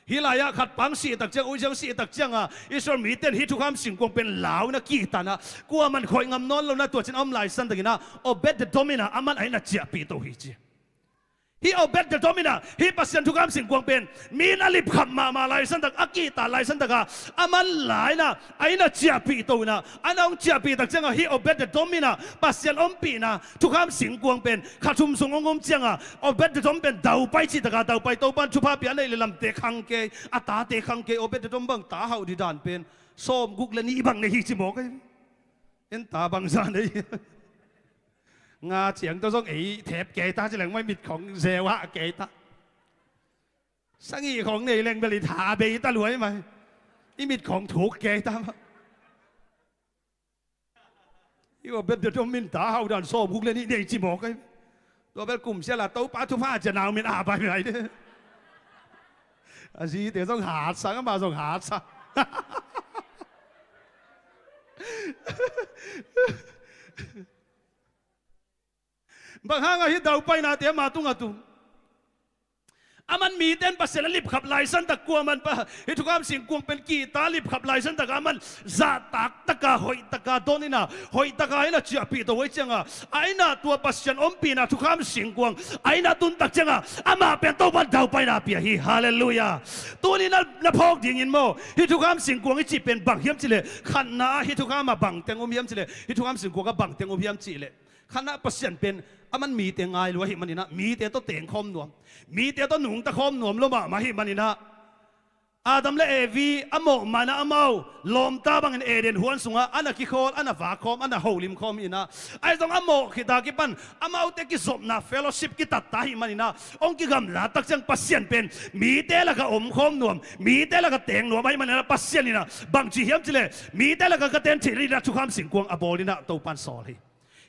hih lai-ah khat pa hong sih tak ciang, Uzziah hong sih tak cianga Israel mite in hih thukham singkuang pen lau inah kihta inah, kuaman khoih ngam nawn lo inah, tua cin a om laisan tak inah Obed-edom in ah aman a inn ah ciahpih to hi ci. Hih Obed-edom in ah hih Pasian thukham singkuang pen mi in a lipkhap mahmah laisan tak, a kihta laisan tak a, aman la in ah a inn ah ciahpih to in ah, a inn ah hong ciahpih tak ciangah hih Obed-edom in ah Pasian ompihna thukham singkuang pen kha thum sung hong om ciangah Obed-edom pen daupai cih tak a, daupai, Topan thupha pia, a neih le lamte khang kei, a tate khang kei, Obed-edom bang ta hauh dih dan pen sawmguk le nih bang nei hi ci mawk ahi. En ta bangzah nei. Nga ciang tawh zong ei thep kei ta ci leng mai, mit khawng zeu hah kei ta. Sagih khawng nei leng bel i tha bei ta luai mai. I mit khawng thuk kei ta mah. I Obed-edom in ta hauh dan sawmguk le nih nei ci mawk ahi. Tua bel kum sial a Topa thupha cia nau min a bai mai de. A zite zong hatsa, amah zong hatsa. Bang hanga hih daupainate ama tungah tung? Aman mite in Pasian a lipkhap laisan tak kua man pa, hih thukham singkuang pen kihta lipkhap laisan tak a aman zahtak taka hoih taka don ina, hoih taka ina ciahpih to hoih cianga, a ina tua Pasian ompihna thukham singkuang a ina tun tak cianga, amah pen Topan daupaina pia hi. Halleluiah. Tuni na, na phawk dingin maw, hih thukham singkuang i cih pen bang hiam cileh, khatna ah hih thukham ah bangteng um hiam cileh, hih thukham singkuang ah bangteng um hiam cileh, khatna Pasian pen aman mite ngai lua ahih maninah, mite tawh tengkhawm nuam, mite tawh nungta khawm nuam lua mahmah ahih maninah, Adam le Evi a mawh manah amau lawmta bangin Eden huan sungah a na kikhawl, a na vakkhawm, a na holimkhawm hinah. Ahi zong a mawh khita kipan amaute kizopna fellowship kitatta ahih maninah, hong kigamla tak ciang Pasian pen mite lakah omkhawm nuam, mite lakah teng nuam ahih maninah, Pasian inah bangci hiam cileh, mite lakah ka ten theih inah thukham singkuang a bawl inah Topan sawl hi.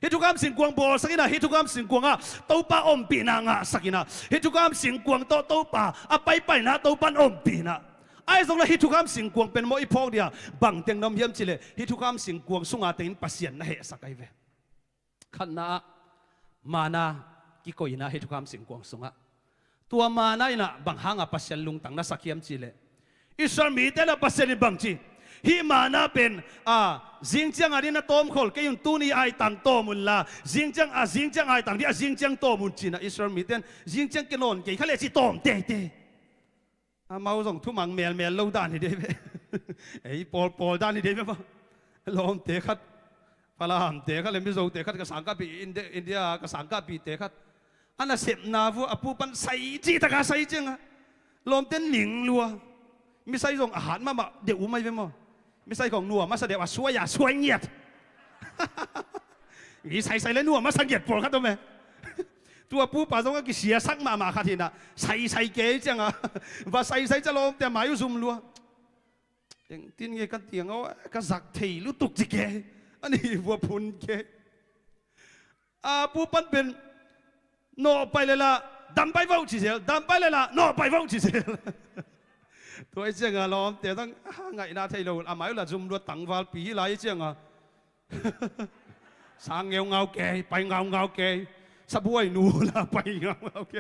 Hih thukham singkuang bawlsak inah, hih thukham singkuangah Topa ompihna ngahsak inah, hih thukham singkuang tawh Topa a paipaina Topan ompihna. Ahi zongla hih thukham singkuang pen maw i phawk dia bangteng na om hiam cileh, hih thukham singkuang sunga tengin Pasian na hehsak ahi ve. Khatna ah manna kikoihna hih thukham singkuang sungah. Tua manna inah bang hanga Pasian lungtang na sak hiam cileh, Israel mite na Pasian in bangci, hih manna pen a zingciang a ding na tawmkhol kei un, tuni aitang tawm unla, zingciang a zingciang aitang ding a zingciang tawm un cinah, Israel mite in zingciang kinawn kei kha leh ci tawm teitei. Amau zong thumang melmel lo dan hi dei ve. Ei pawlpawl dan hi dei ve maw. Lawmte khat, Falamte khat le Mizote khat, ka sangkahpih India, India ka sangkahpihte khat, a nasepna vua a pu pan sai cih taka sai cianga lawmte ning lua. Misai zong a hat mahmah deuh um ahi ve maw. Misai khawng nuam a sa deuh a suai a suai ngiat. Mi saisai le nuam a sa ngiat pawlkhat om e. Tua pupa zong a kisiasak mahmah khat hinah, saisai kei cianga, va saisai ca lawmte a mai uh zum lua. Engtin nge kan tiang aw, ka zak thei lutuk ci kei. A ni vua phun kei. A pupan pen nawhpai lela dampai vauh ci zel, dampai lela nawhpai vauh ci zel. Tua i cianga lawmte zong a ngaihna thei lo, a mai uh la zum lua, tangvalpi hi lai i cianga. Sang ngeungau kei, pai ngaungau kei. Sabuai nu la pai ngaungau kei.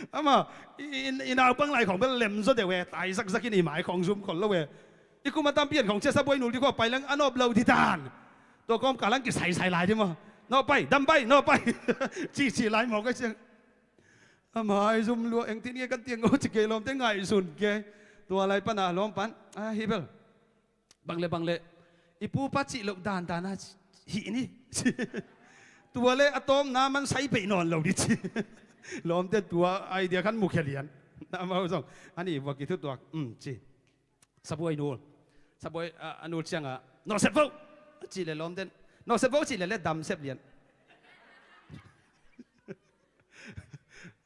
Ama i, i, i naupang lai khawng bel lemzaw deuh e, tai zakzak in i mai khawng zum khol lo e. I kum a tampi an khawng cia sabuai nu dih khua pai leng a nop lo dih dan. Tua kawmkal ang kisaisai lai dih maw. Nawhpai, dampai, nawhpai. Cihcih lai mawk a ciang. Ama i zum lua, engtin nge kan tiang aw ci kei, lawmte ngaihsun kei. Tua lai pana lawm pan a hi bel. Bang le bang le, i pupa cih loh dandan a hih ni. Tua le a tawmna man sai peih nawn lo dih ci. Lawmte tua idea khan mukhia lian. Na mau zong a ni vua kithutuak, um, ci. Sabuai nul. Sabuai a, a nul cianga nawhsep vo a cih le lawmte in nawhsep vo a cih le le damsep lian.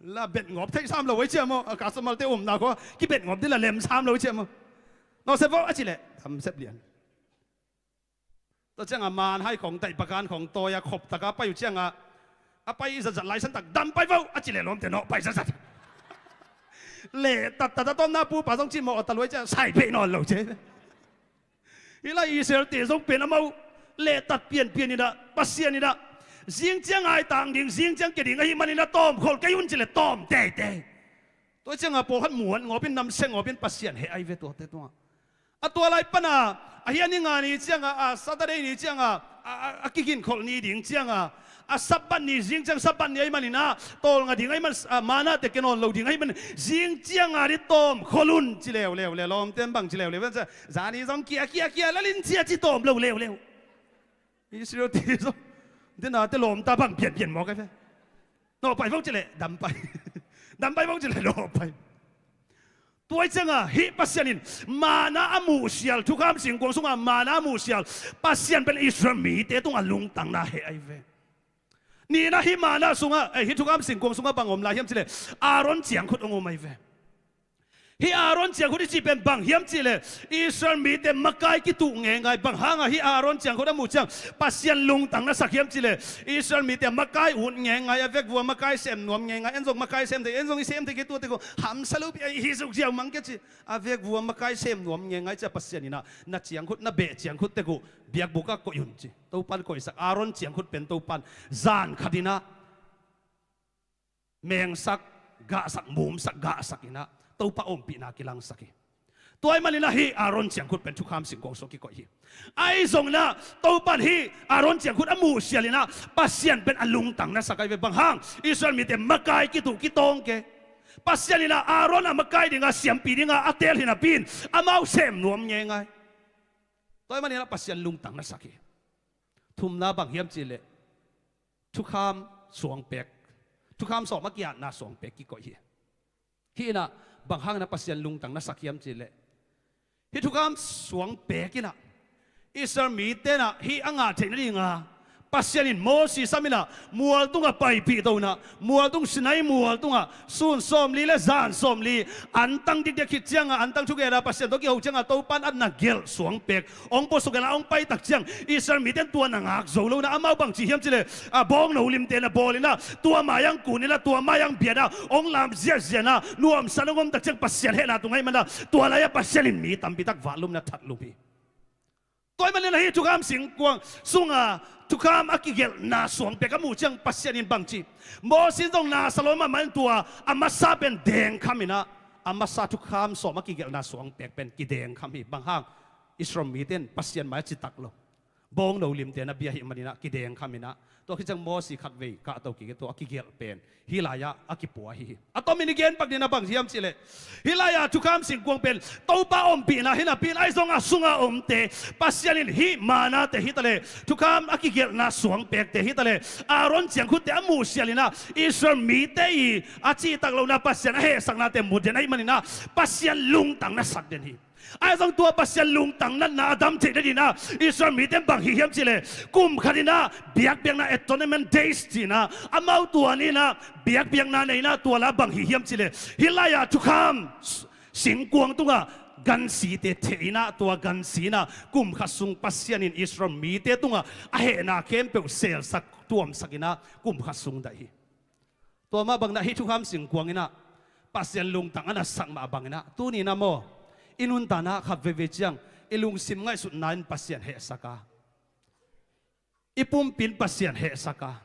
La bet ngawp theih sam lo ei ciah maw, a customer te umna khua kibet ngawp dih la lem sam lo ei ciah maw. Nawhsep vo a cih leh damsep lian. Tua ciangah manhai khawng taih pakan khawng tawi a khop taka pai uh ciangah a pai zatzat lai santak dam pai vo a cih leh lawmte nawh pai zatzat. Leh tattat a tawmna pupa zong cih mawh a taluai ciah sai pei nawn lo ciah. Hih lai Israel-te zong pen amau lehtat pianpian inah Pasian inah zingciang aitang ding, zingciang kia ding ahih manin a tawmkholh kei un cileh tawm teitei. Tua ciangah pawlkhat muan ngawpin namsia ngawpin Pasian heh ahi ve tuate tungah. A tua lai pana ahi a ni nga ni ciangah, a Saturday ni ciangah, a, a, a kiginkholh ni ding ciangah, a Sabbath ni, zingciang Sabbath ni ahih manin ah tawlnga ding ahih man, a, manna te kia nawn lo ding ahih manin zingciang a dih tawmkholh un ci leuleu le lawmte in bang ci leuleu. Zani zong kia kia kia lalin cia ci tawm lo leuleu. Israel-te zong denate lawmta bang pianpian mawk ahi ve. Nawhpai vok ci leh dampai. Dampai vok ci leh nawhpai. Tua ahih ciangah hih Pasian in manna a muhsial, thukham singkuang sungah manna a muhsial Pasian pen Israel mite tungah lungtang na heh ahi ve. Nihna hih manna sungah, eh, hih thukham singkuang sungah bang om lai hiam cileh Aaron ciangkhut hong om ahi ve. Hih Aaron ciangkhut i cih pen bang hiam cihleh, Israel mite makai kituh ngeingai. Bang hangah hih Aaron ciangkhut a muh ciang Pasian lungtang na sak hiam cihleh, Israel mite makai ut ngeingai, a vekvua makai sem nuam ngeingai. En zong makai sem thei, en zong i sem thei kei, tuate ko hamsa lo pi a i hi suk ziau mang kei ci. A vekvua makai sem nuam ngeingai cia Pasian inah na ciangkhut, na beh ciangkhut tek uh biakbuk ah koih un ci. Topan koihsak, Aaron ciangkhut pen Topan zan khat inah mengsak, gahsak, mumsak, gahsak inah Topa ompihna kilangsak hi. Tua ahih maninah hih Aaron ciangkhut pen thukham singkuang sung kikoih hi. Ahi zonginah Topan hih Aaron ciangkhut a muhsial inah Pasian pen a lungtang na sak ahi ve. Bang hang? Israel mite makai kituh kitawng kei. Pasian inah Aaron a makai dinga, siampi dinga a teel hi napi-in amau sem nuam ngeingai. Tua ahih maninah Pasian lungtang na sak hi. Thumna bang hiam cihleh, thukham suangpek, thukham sawm a ki-atna suangpek kikoih hi. Hih inah bang hangin a Pasian lungtang na sak hiam cihleh, hih thukham suangpek inah Israel mite inah hih a ngah theih nadinga Pasian in Moses sam inah mual tungah paipih to inah, mual tung, Sinai mual tungah sun sawmli le zan sawmli antang dikdek khit cianga, antang thugela Pasian tawh kiho cianga Topan a na gelh suangpek hong puasuk inah hong paitak ciang, Israel mite in tua na ngak zo lo inah amau bang ci hiam cihleh, a bawngno limte na bawl inah, tua mai-ah kun inah, tua mai-ah biat inah, hong lam ziahziah inah, nuamsa hong om tak ciang Pasian hehna tung ahih maninah tua lai-ah Pasian in mi tampitak vahlum inah thatlum hi. Tua ahih maninah hih thukham singkuang sunga thukham a kigelhna suangpek a muh ciang Pasian in bang ci? Moses in zong na sa lo mahmah in tua a masa pen dengkham inah, a masa thukham sawm a kigelhna suangpek pen kidengkham hi. Bang hang? Israel mite in Pasian mai-ah citak lo, bawngno limte na bia ahih maninah kidengkham inah, tua khit ciang Moses khatvei kahto kik in tua a kigelh pen hih lai-ah a kipua ahi hi. A tomin i gen pak ding inah bang hiam cihleh, hih lai-ah thukham singkuang pen Topa ompihna hi napi-in, ahi zong a sunga omte, Pasian in hih manna te hi taleh, thukham a kigelhna suangpekte hi taleh, Aaron ciangkhutte a muhsial inah Israel mite i a cihtak lohna, Pasian a hehsaknate mu den ahih maninah Pasian lungtang na sak den hi. Ahi zong tua Pasian lungtang natna a dam theih nadinah Israel mite in bang hih hiam cihleh, kum khat inah biakpiakna, Atonement Days ci inah amau tua ni inah biakpiakna nei inah tua la bang hih hiam cihleh, hih lai-ah thukham singkuang tungah gansite theh inah tua gansi inah kum khat sung Pasian in Israel mite tungah a hehna khempeuh selsak, tuamsak inah kum khat sung daih hi. Tua mah bang inah hih thukham singkuang inah Pasian lungtang a na sak mah bang inah tuni inah maw, i nuntakna khat veivei ciang i lungsim ngaihsutna in Pasian hehsak a, i pumpi in Pasian hehsak a,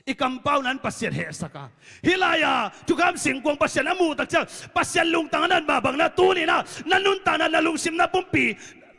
i kampauna in Pasian hehsak a, hih lai-ah thukham singkuang Pasian a muh tak ciang Pasian lungtang a na nat mah bang inah tuni inah na nuntakna, na lungsim, na pumpi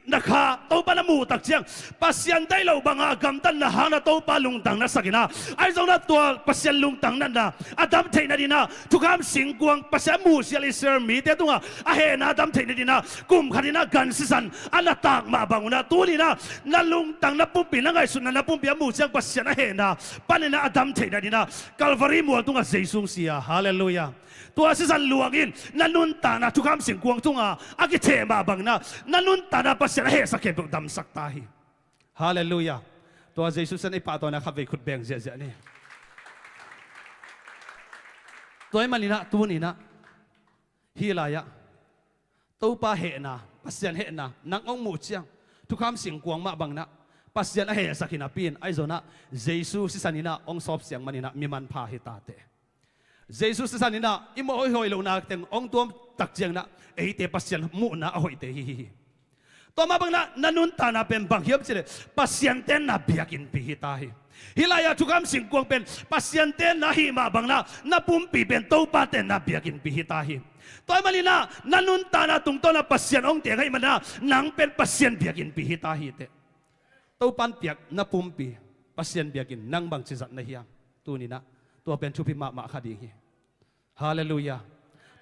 na kha Topa na muh tak ciang Pasian deih loh banga a gamtatna hangin Topa lungtang na sak inah, ahi zong inah tua Pasian lungtang natna a dam theih nadinah thukham singkuang Pasian a muhsial Israel mite tungah a hehna a dam theih nadinah kum khat inah gan sisan a na tak mah bang un inah tuni inah na lungtang, na pumpi, na ngaihsutna, na pumpi a muh ciang Pasian a hehna pan inah a dam theih nadinah Calvary mual tungah Jesu hong si a, halleluiah. Tua sisan luang in na nuntakna thukham singkuang tungah a kitheh mah bang inah na nuntakna Pasian a hehsak khempeuh damsak ta hi. Halleluiah. Tua Jesu sisan i pahtawina khatvei khut beng ziahziah ni. Tua ahih maninah tuni inah hih lai-ah Topa hehna, Pasian hehna nang hong muh ciang thukham singkuang mah bang inah Pasian a hehsak hi napi-in, ahi zong inah Jesu sisan inah hong sawp siang maninah mi manpha hi ta teh. Jesu sisan inah i mawh hoihhoih lohna teng hong tuam tak ciang inah eite Pasian muhna a hoihte hi hi hi. Tua mah bang inah na nuntakna pen bang hiam cihleh Pasian tenna biakinnpi hi ta hi. Hih lai-ah thukham singkuang pen Pasian tenna ahih mah bang inah na pumpi pen Topa tenna biakinnpi hi ta hi. Tua ahih maninah na nuntakna tungtawn ah Pasian hong teng ahih maninah nang pen Pasian biakinnpi hi ta hi teh. Topa in piak na pumpi Pasian biakinn nang bangci zat na hiam? Tuni inah tua pen thupi mahmah kha ding hi. Halleluiah.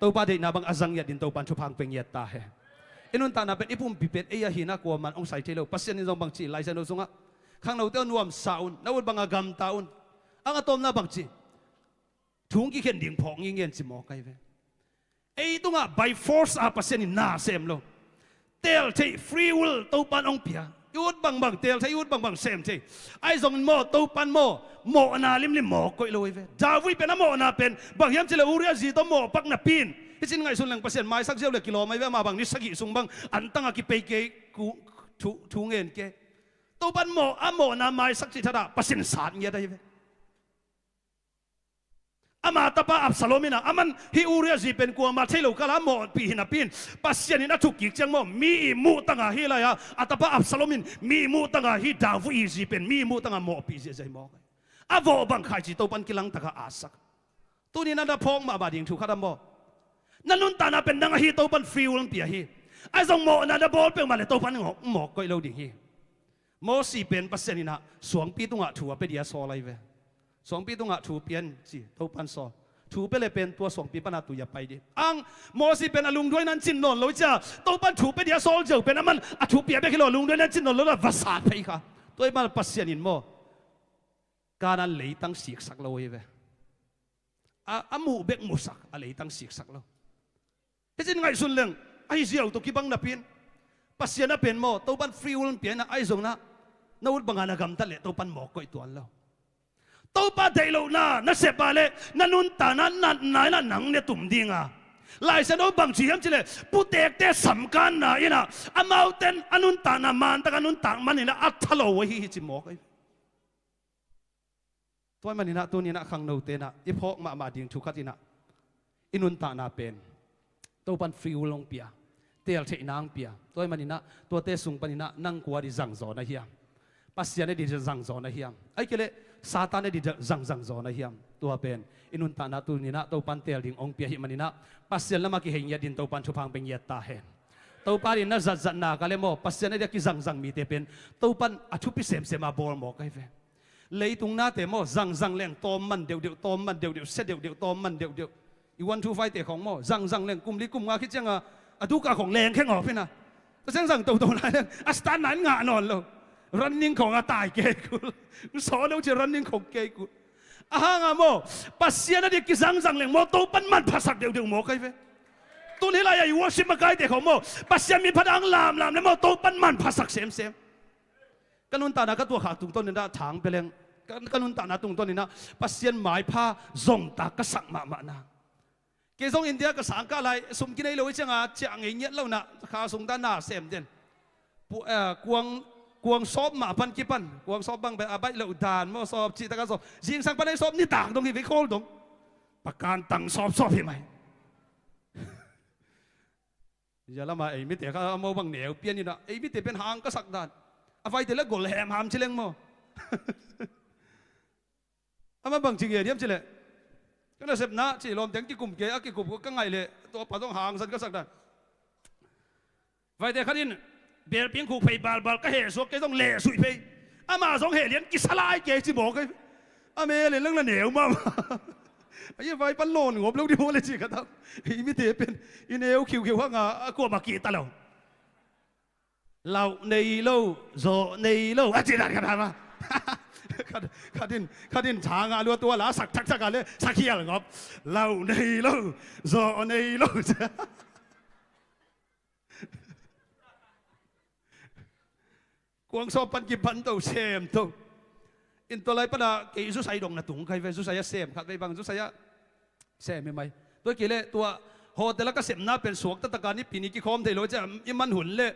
Topa deihna bang a zang ngiat dingin Topa in thupha hong pia ngiat ta hen. I nuntakna pen, i pumpi pen ei ahi inah kuaman hong sai thei lo. Pasian in zong bangci, Lai Siangtho sungah, khangnote aw, nuamsa un, na ut banga gamta un. Ang a tawpna bangci, thu hong kikhen ding phawk ngingin ci mawk ahi ve. Ei tungah by force a Pasian in na sem lo. Teel theih free will Topa in hong pia. I ut bangbang teel thei, i ut bangbang sem thei. Ahi zongin maw, Topa in maw, mawhna limlim mawk koih lo hi ve. David pen a mawhna pen bang hiam cihleh Uriah zi tawh mawhpak napi-in Hicin ngaihsun leng Pasian maisak ziau le kilawm ahi ve, amah bang ni sagih sung bang antang a kipei kei, thu, thu ngen kei. Topan mawh, a mawhna maisak cih thatah Pasian sat ngiat ahi ve. Ama tapa Absalom in ah, aman hih Uriah zi pen kuama thei lo kala a mawhpih hi napi in, Pasian in a thukkik ciang maw, mi ii muhtang a hi lai-a, a tapa Absalom in mi ii muhtang a hih David ii zi pen mi ii muhtang a mawhpih ziahziah hi mawk. A vawh bang khaici Topan kilangtak a atsak. Tuni-in ah na phawk mahmah ding thu khat a maw, na nuntakna pen nang ahi Topan free will pia hi. Ahi zong mawhna na bawl peuhmah le Topan mawk, mawk koih lo ding hi. Mosi pen Pasian in ah suangpi tungah thu a pia dia sawl ahi ve. Suangpi tungah thu pia in ci, Topan sawl. Thu pia le pen tua suangpi pana tui a pai ding. Ang, Mosi pen a lungduai nan cin nawn lo cia, Topan thu pia dia sawl ziau pen aman a thu pia bek hi lo, a lungduai nan cin nawn lo la va sat phei kha. Tua ih man Pasian in maw, Kanaan leitang siksak lo ahi ve. A, a muh bek musak, a leitang siksak lo. Hicin ngaihsun leng, ahi ziau tawh kibang napi in, Pasian a pen maw, Topan free will pia in ah, ahi zong na, na ut banga na gamtat leh Topan mawk koih tuan lo. Topa deih lohna na sep a leh, na nuntakna natna in ah nang ne tum ding a. Lai Siangtho bang ci hiam cih leh, putekte samkanna in ah, amaute in a nuntakna mantak a nuntak man in ah a tha lo ahi hi ci mawk ahi. Tua ih man in ah tuni-in ah khangnote in ah i phawk mahmah ding thu khat in ah, i nuntakna pen Topan free will hong pia, teel theihna hong pia. Tua ih man in ah tuate sung pan in ah nang kua dih zangzaw na hiam? Pasian a dih zangzaw na hiam? Ahih kei leh Satan a dih zang, zangzaw na hiam? Tua pen i nuntakna tuni-in ah Topan teel ding hong pia ahih man in ah, Pasian lamah kihei ngiat ding, Topan thupha hong pia ngiat ta hen. Topa dih na zatzatna ka leh maw, Pasian a dih a kizangzang mite pen Topan a thupi semsem a bawl mawk ahi ve. Leitung nate maw, zangzang leng tawm man deuhdeuh, tawm man deuhdeuh, sia deuhdeuh, tawm man deuhdeuh. I one two five te khong maw, zangzang leng kum li kum nga khit cianga a duk a khong leng khengawp hi na. Tua ciang zang toto lai leng a start na in ngah nawn lo. Running khong a tai kei kul. Saw lo ci running khong kei kul. A hanga maw, Pasian a dih kizangzang leng maw, Topan manphasak deuhdeuh mawk ahi ve. Tun hih lai-ah i worship makaite khong maw, Pasian min phat a hong lamlam leh maw, Topan manphasak semsem. Ka nuntakna ka tuahkhak tungtawn in ah thang pia leng, ka, ka nuntakna tungtawn in ah Pasian maipha zongtak ka sak mahmahna. Kei zong India ka sang kah lai, sum kinei lo ih cianga ciah ngei ngiat lo in ah, kha sung dan na sem den. Pu-, eh, kuang, kuang sawp mah pan kipan, kuang sawp bang pen a baih loh dan maw, sawp cih tak a sawp. Zingsang pan ei sawp nitak dong hi ve, khawl dong. Pakan tang sawpsawp hi mai. Zia lama ei mite kha a mau bang neu pian in ah, ei mite pen hang ka sak dan. A vaite la gol hemham ci leng maw. Ama bang ci nge diam ci leh, ka nasepna ci lawmteng kikum kei a, kikum ka ngaih leh tua pa zong hangsan ka sak dan. Vaite khat in belping khuk phei balbal ka heh suak, kei zong leh suih phei. Ama zong heh lian kisa lai kei ci mawk ei. A me le lang la neu mahmah. A ia vai pan lawn ngawp lo di maw le ci ka tam. Ei mite pen i neu khiukhiu hanga a kuamah kihta lo. Lauh nei lo, zawh nei lo a ci dan ka tam a. Khat, khat in, khat in changa lua tua la sak thakthak a le sakhial ngawp. Lauh nei lo, zawh nei lo. Kuang sawp pan kipan to, sem to. In tua lai pana kei zusai dong na tung kai ve, zusai a sem khat vei bang, zusai a sem hi mai. Tua kei leh tua hotel a ka sepna pen suak taktak a Nipi ni kikhawm thei lo cia, i man hun le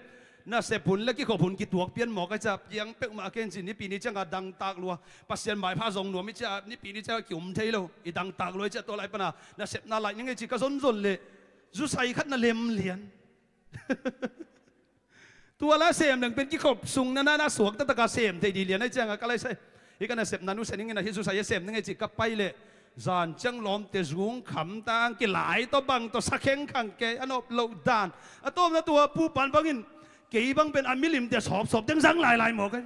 nasep hun le kikhop hun kituak pian mawk a cia, piang peuhmah a ken ci, Nipi ni cianga dangtak lua. Pasian maipha zong nuam i cia, Nipi ni cia kium thei lo, i dangtak lua i cia, tua lai pana nasepna lai ning ei ci ka zonzon leh zusai khat na lem lian. Tua la sem leng pen kikhop sung na na na suak taktak a sem thei di lian ai cianga ka lai sai. Hi ka nasepna nusia ning in a hi zusai a sem ning ei ci ka pai leh zan ciang lawmte zung kham tang kilai tawh bang tawh sa khengkhang kei a nop loh dan. A tawmna tua pu pan bangin kei bang pen a milimte sawpsawp teng zang lailai mawk ei.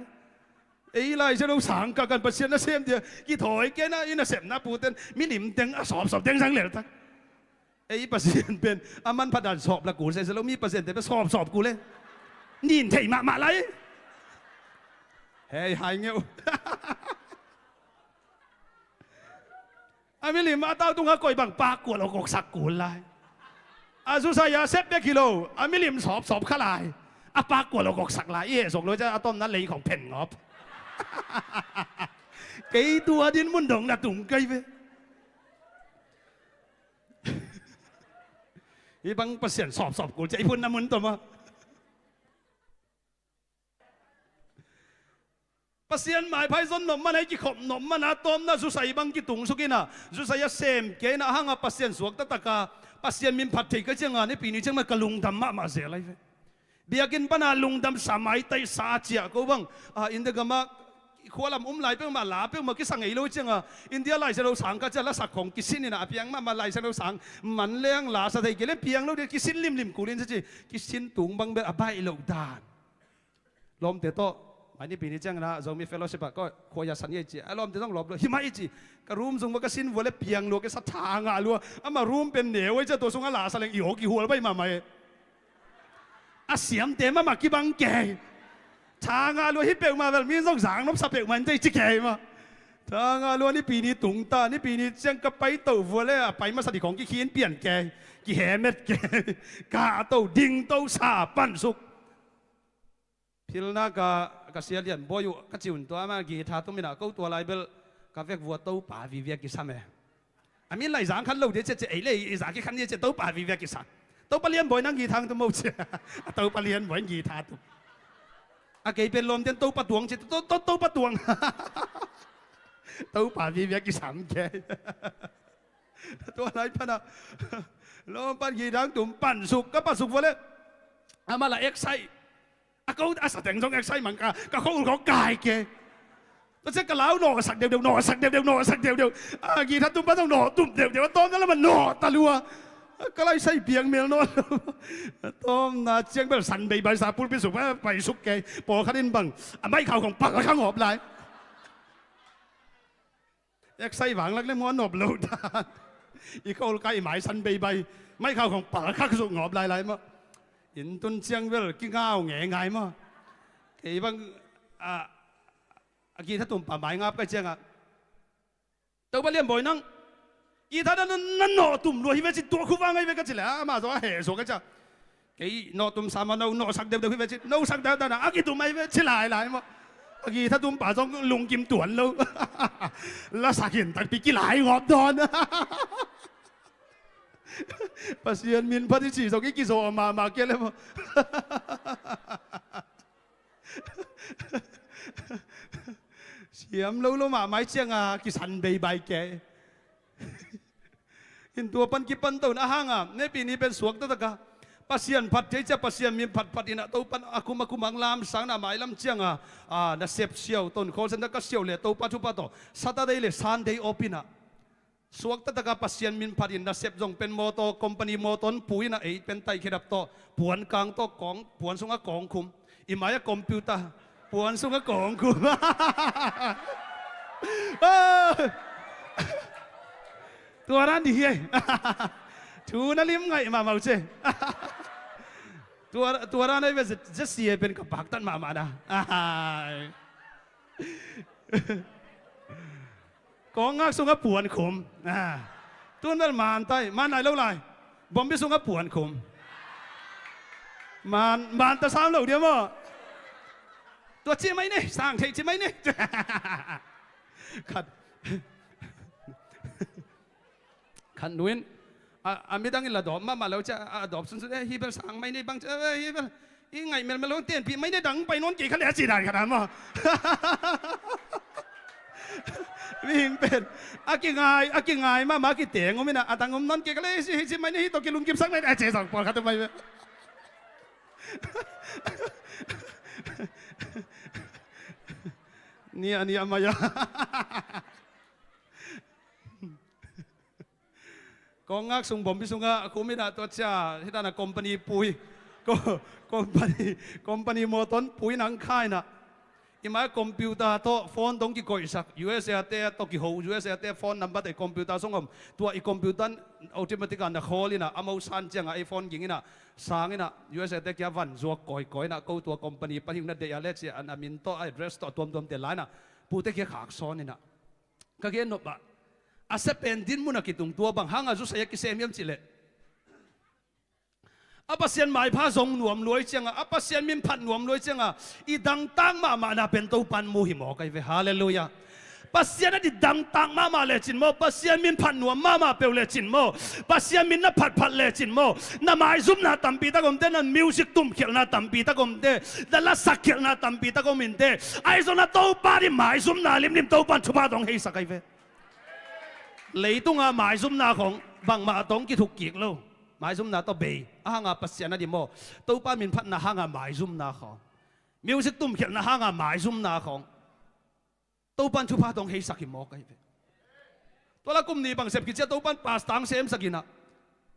Ei lai sia lo sang ka kan Pasian nasem dia kithawi kei na i nasepna puten milim teng a sawpsawp teng zang lel tak. Ei Pasian pen a manpha dan sawp la kul sese lo, mi Pasian te pen sawpsawp kul e. Nin thei mahmah lai. Hei hai ngeu. A milim a tau tunga koi bang pak kual okoksak kul lai. A zusai a sep bek hi lo, a milim sawpsawp kha lai. A pak kual okoksak lai, i heh sawk lo cia a tawmna lei khong phen ngawp. Kei tua din mun dong na tung kei ve. Hih bang Pasian sawpsawp kul ciah i phun na mun tawh maw? Pasian maipha i zon nop man a, i kikhop nop man a, tawpna zusai bang kitungsuk in a, zusai a sem kei in a, a hang a Pasian suak taktak a, Pasian min phat thei ka ciang a, Nipi ni ciang mah ka lungdam mahmah zel ahi ve. Biakinn pan a lungdam sa, maitaih sa ciah ko bang, a, India gam ah khua lam um lai peuhmah, la peuhmah kisa ngei lo ciang a, India Lai Siangtho sang ka ciah, lasak khong kisin in a, a piang mahmah Lai Siangtho sang, man leng la sa thei kei leh piang lo ding, kisin limlim kul in sa ci, kisin tung bang bel a baih loh dan. Lawmte tawh, mai Nipi ni ciang in a, Zomi Fellowship ah, ko, khua ya san ye ci, a lawmte zong lawp lo, hi mah i ci, ka room sung va ka sin vua leh piang lua kei sa, tha ngah lua, amah room pen neu ei ci a, tua sung a la sa leng i aw kihual baih mahmah e. A siamte mahmah kibang kei. Tha ngah lua hi peuhmah bel, mi zong zang nop sa peuhmah in tei ci kei mah. Tha ngah lua Nipi ni tung ta, Nipi ni ciang ka pai toh vua leh, a pai masa ding khong kikhin pian kei, kihemet kei. Kah to, ding to, sa pansuk. Pilna ka, ka sia lian bawi uh ka ci un, tua mah guitar tum in a, ko tua lai bel ka vek vua Topa vive a kisam e. A min lai zang khan lo ding ciah ciah, ei leh ei zang kikhan ding ciah, Topa vive a kisam. Topa Lian Bawi nang guitar tum maw ci. A Topa Lian Bawi guitar tum. A kei pen lawmte'n Topa Tuang ci, To, To, Topa Tuang. Topa vive a kisam kei. Tua lai pan a lawm pan guitar tum pansuk, ka pansuk vua leh amah la eksai. A ko a sateng zong eksai mang ka, ka khua ul khong kai kei. Tua ciang ka lau nawhsak deuhdeuh, nawhsak deuhdeuh, nawhsak deuhdeuh. A guitar tumpa zong nawh tum deuhdeuh, a tawpna lamah nawh ta lua. Ka lai sai piang mel nawn lo. A tawpna ciang bel san beibai sa, pulpit sung pai, paisuk kei. Pawlkhat in bang a mai khau khong pal kha ngawp lai. Eksai vanglak leh muan nop lo dan. I khua ul kai, i mai san beibai. Mai khau khong pal khak suk ngawp lailai maw. Inn tun ciang bel kingau ngeingai maw. Kei bang, a, a guitar tumpa mai ngap ka ciang a, Topa Lian Bawi nang guitar na, na nawh tum lua hi ve ci, tua khu vang ahi ve ka ci leh, amah zong a heh suak ka ciang. Kei nawh tum sa mah, no nawhsak deuhdeuh hi ve ci, no sak deuhdeuh na, a kitum ahi ve ci lailai maw. A guitar tumpa zong lungkim tuan lo. Lasak in takpi kilai ngawp dawn. Pasian min phat i ci zong i kizaw mahmah kei leh maw. Siam lo lo mahmah i ciang a kisan beibai kei. In tua pan kipan to in a hang a, Nipi ni pen suak taktak a Pasian phat thei ciah, Pasian min phatphat in a, Topa'n a kum a kum hong lamsang in a, mailam ciang a, a, nasep siau, tonkhawl center ka siau leh Topa thupha tawh Saturday leh Sunday off in a, suak taktak a Pasian min phat in, nasep zong pen mawtaw, company mawtaw in pui in a, ei pen taih khedap tawh, puan kang tawh, kawng, puan sungah kawng khum. I mai a computer, puan sungah kawng khum. Oh! Tua dan di hi ei. Thu na lim ngaih mahmah uh ce. Tua, tua dan ahi ve, Jesse pen ka paktat mahmah na. Ai. Kawng ngak sungah puan khum. Ah. Tun bel man tai, man nai lo lai. Bombi sungah puan khum. Man, man ta sam lo dia maw. Tua ci mai ni, sang thei ci mai ni. Khat. Khat nu in, a, a midang in la dawp mahmah lo ciah, a, a dawp sunsun, eh, hi bel sang mai ni bang ciah, eh, hi bel, i ngaih melmel lo, tenpih mai ni, dang pai nawn kei kha leh a ci dan khat a maw. Mihing pen a kingai, a kingai mahmah, a kiteng om in a, a dang om nawn kei kha leh, hi ci, hi ci mai ni, hi tawh kilungkimsak ni a ci zong pawlkhat om mai ve. Ni a, ni a mai a. Kawng ngak sung bombi sungah khum in a, tua ciang hih dan a company pui. Ko-, company, company mawtaw in pui in a hong kha in a. I mai computer tawh phone dong kikoihsak, U S A te tawh kiho, U S A te phone number te computer sung om. Tua i computer in automatic a na call in a, a mo san ciang a, a phone ging in a, sang in a, U S A te kia van zuak kawikawi in a, ko tua company pan hi ung na deih a leh ci a, a min tawh, a address tawh, a tuamtuam te la in a, pute kia khak sawn in a. Ka gen nop ah, a sia pen din mun a kitung, tua bang hang a zusai a kisem hiam cih leh, a Pasian maipha zong nuam lua i ciang a, a Pasian min phat nuam lua i ciang a, i dangtak mahmahna pen Topa'n mu hi mawk ahi ve. Halleluiah. Pasian a didangtak mahmah lecin maw, Pasian min phat nuam mahmah peuh lecin maw, Pasian min na phatphat lecin maw, na maizumna tampi tak omte, na music tumkhialhna tampi tak omte, na lasakkhialhna tampi tak om inte. Ahi zongin a Topa di maizumna limlim Topan thupha tawh hong heisak ahi ve. Leitunga maizumna khong bangmah tawh kithuk kik lo. Maizumna tawh bei a hanga Pasian a di maw, Topa min phatna hanga maizumna khong, music tumkhialhna hanga maizumna khong Topan thupha tawh hong heisak hi mawk ahi ve. Tua la kum nih bang sep khit ciang Topan pastor hong semsak inah,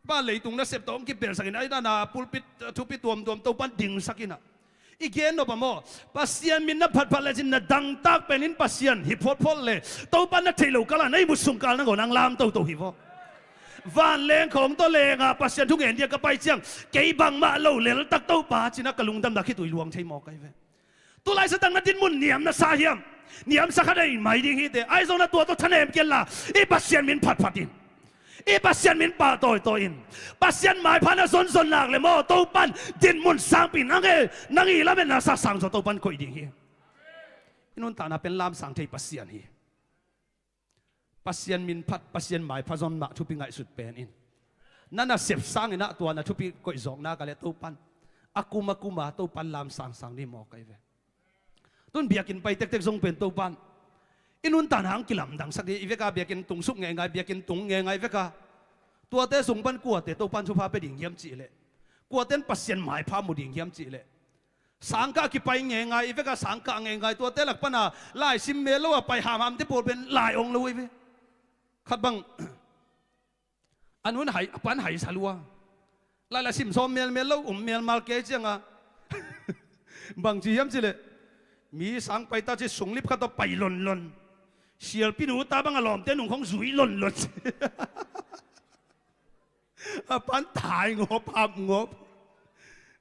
pa leitung nasep tawh hong kipelsak inah, ai na na pulpit, uh, thupi tuamtuam Topan dingsak inah. I gen nop a maw, Pasian min na phatphat lecin na dangtak penin Pasian hi photphot le, Topan na theih lo kala na ihmut sung kal nangawn hong lam toto hi vaw. Vanleng khawng tawh lenga Pasian thungen dia ka pai ciang, kei bangmah lo leltak Topa cinah ka lungdamna khitui luang thei mawk ahi ve. Tulai satak na dinmun niam na sa hiam? Niam sa kha dei mai ding hite. Ahi zongin a tua tawh thanem kei la, i Pasian min phatphat in, i Pasian min pahtawitawi in, Pasian maipha na zonzon nak le maw, Topan dinmun sangpi na ngei, na ngei lametna sa sang zaw Topan koih ding hi. I nuntakna pen lamsang thei Pasian hi. Pasian min phat, Pasian maipha zon mah thupi ngaihsut pen in. Na nasep sanginah tua na thupi koihzawkna ka le Topan a kum a kuma Topan lamsangsang ni mawk ahi ve. Tun biakinn pai tektek zong pen Topan i nuntakna hong kilamdangsak ding, i veka biakinn tungsuk ngeingai, biakinn tung ngeingai veka tuate sung pan kuate Topan thupha pia ding hiam cihleh, kuaten Pasian maipha mu ding hiam cihleh, sangkah kipai ngeingai, i veka sangkah ngeingai, tuate lak pana laisim mel lo a pai hamhamte pawl pen lai ong lo i ve. Khat bang a nun hai, a pan hai sa lua. Lai la sim sawm melmel lo, um melmal kei cianga bang ci hiam cileh, mi sang pai ta ci sunglip khat tawh pai lonlon. Sialpi nu ta bang a lawmte nung khong zui lonlon. A pan tai ngop, hap ngop.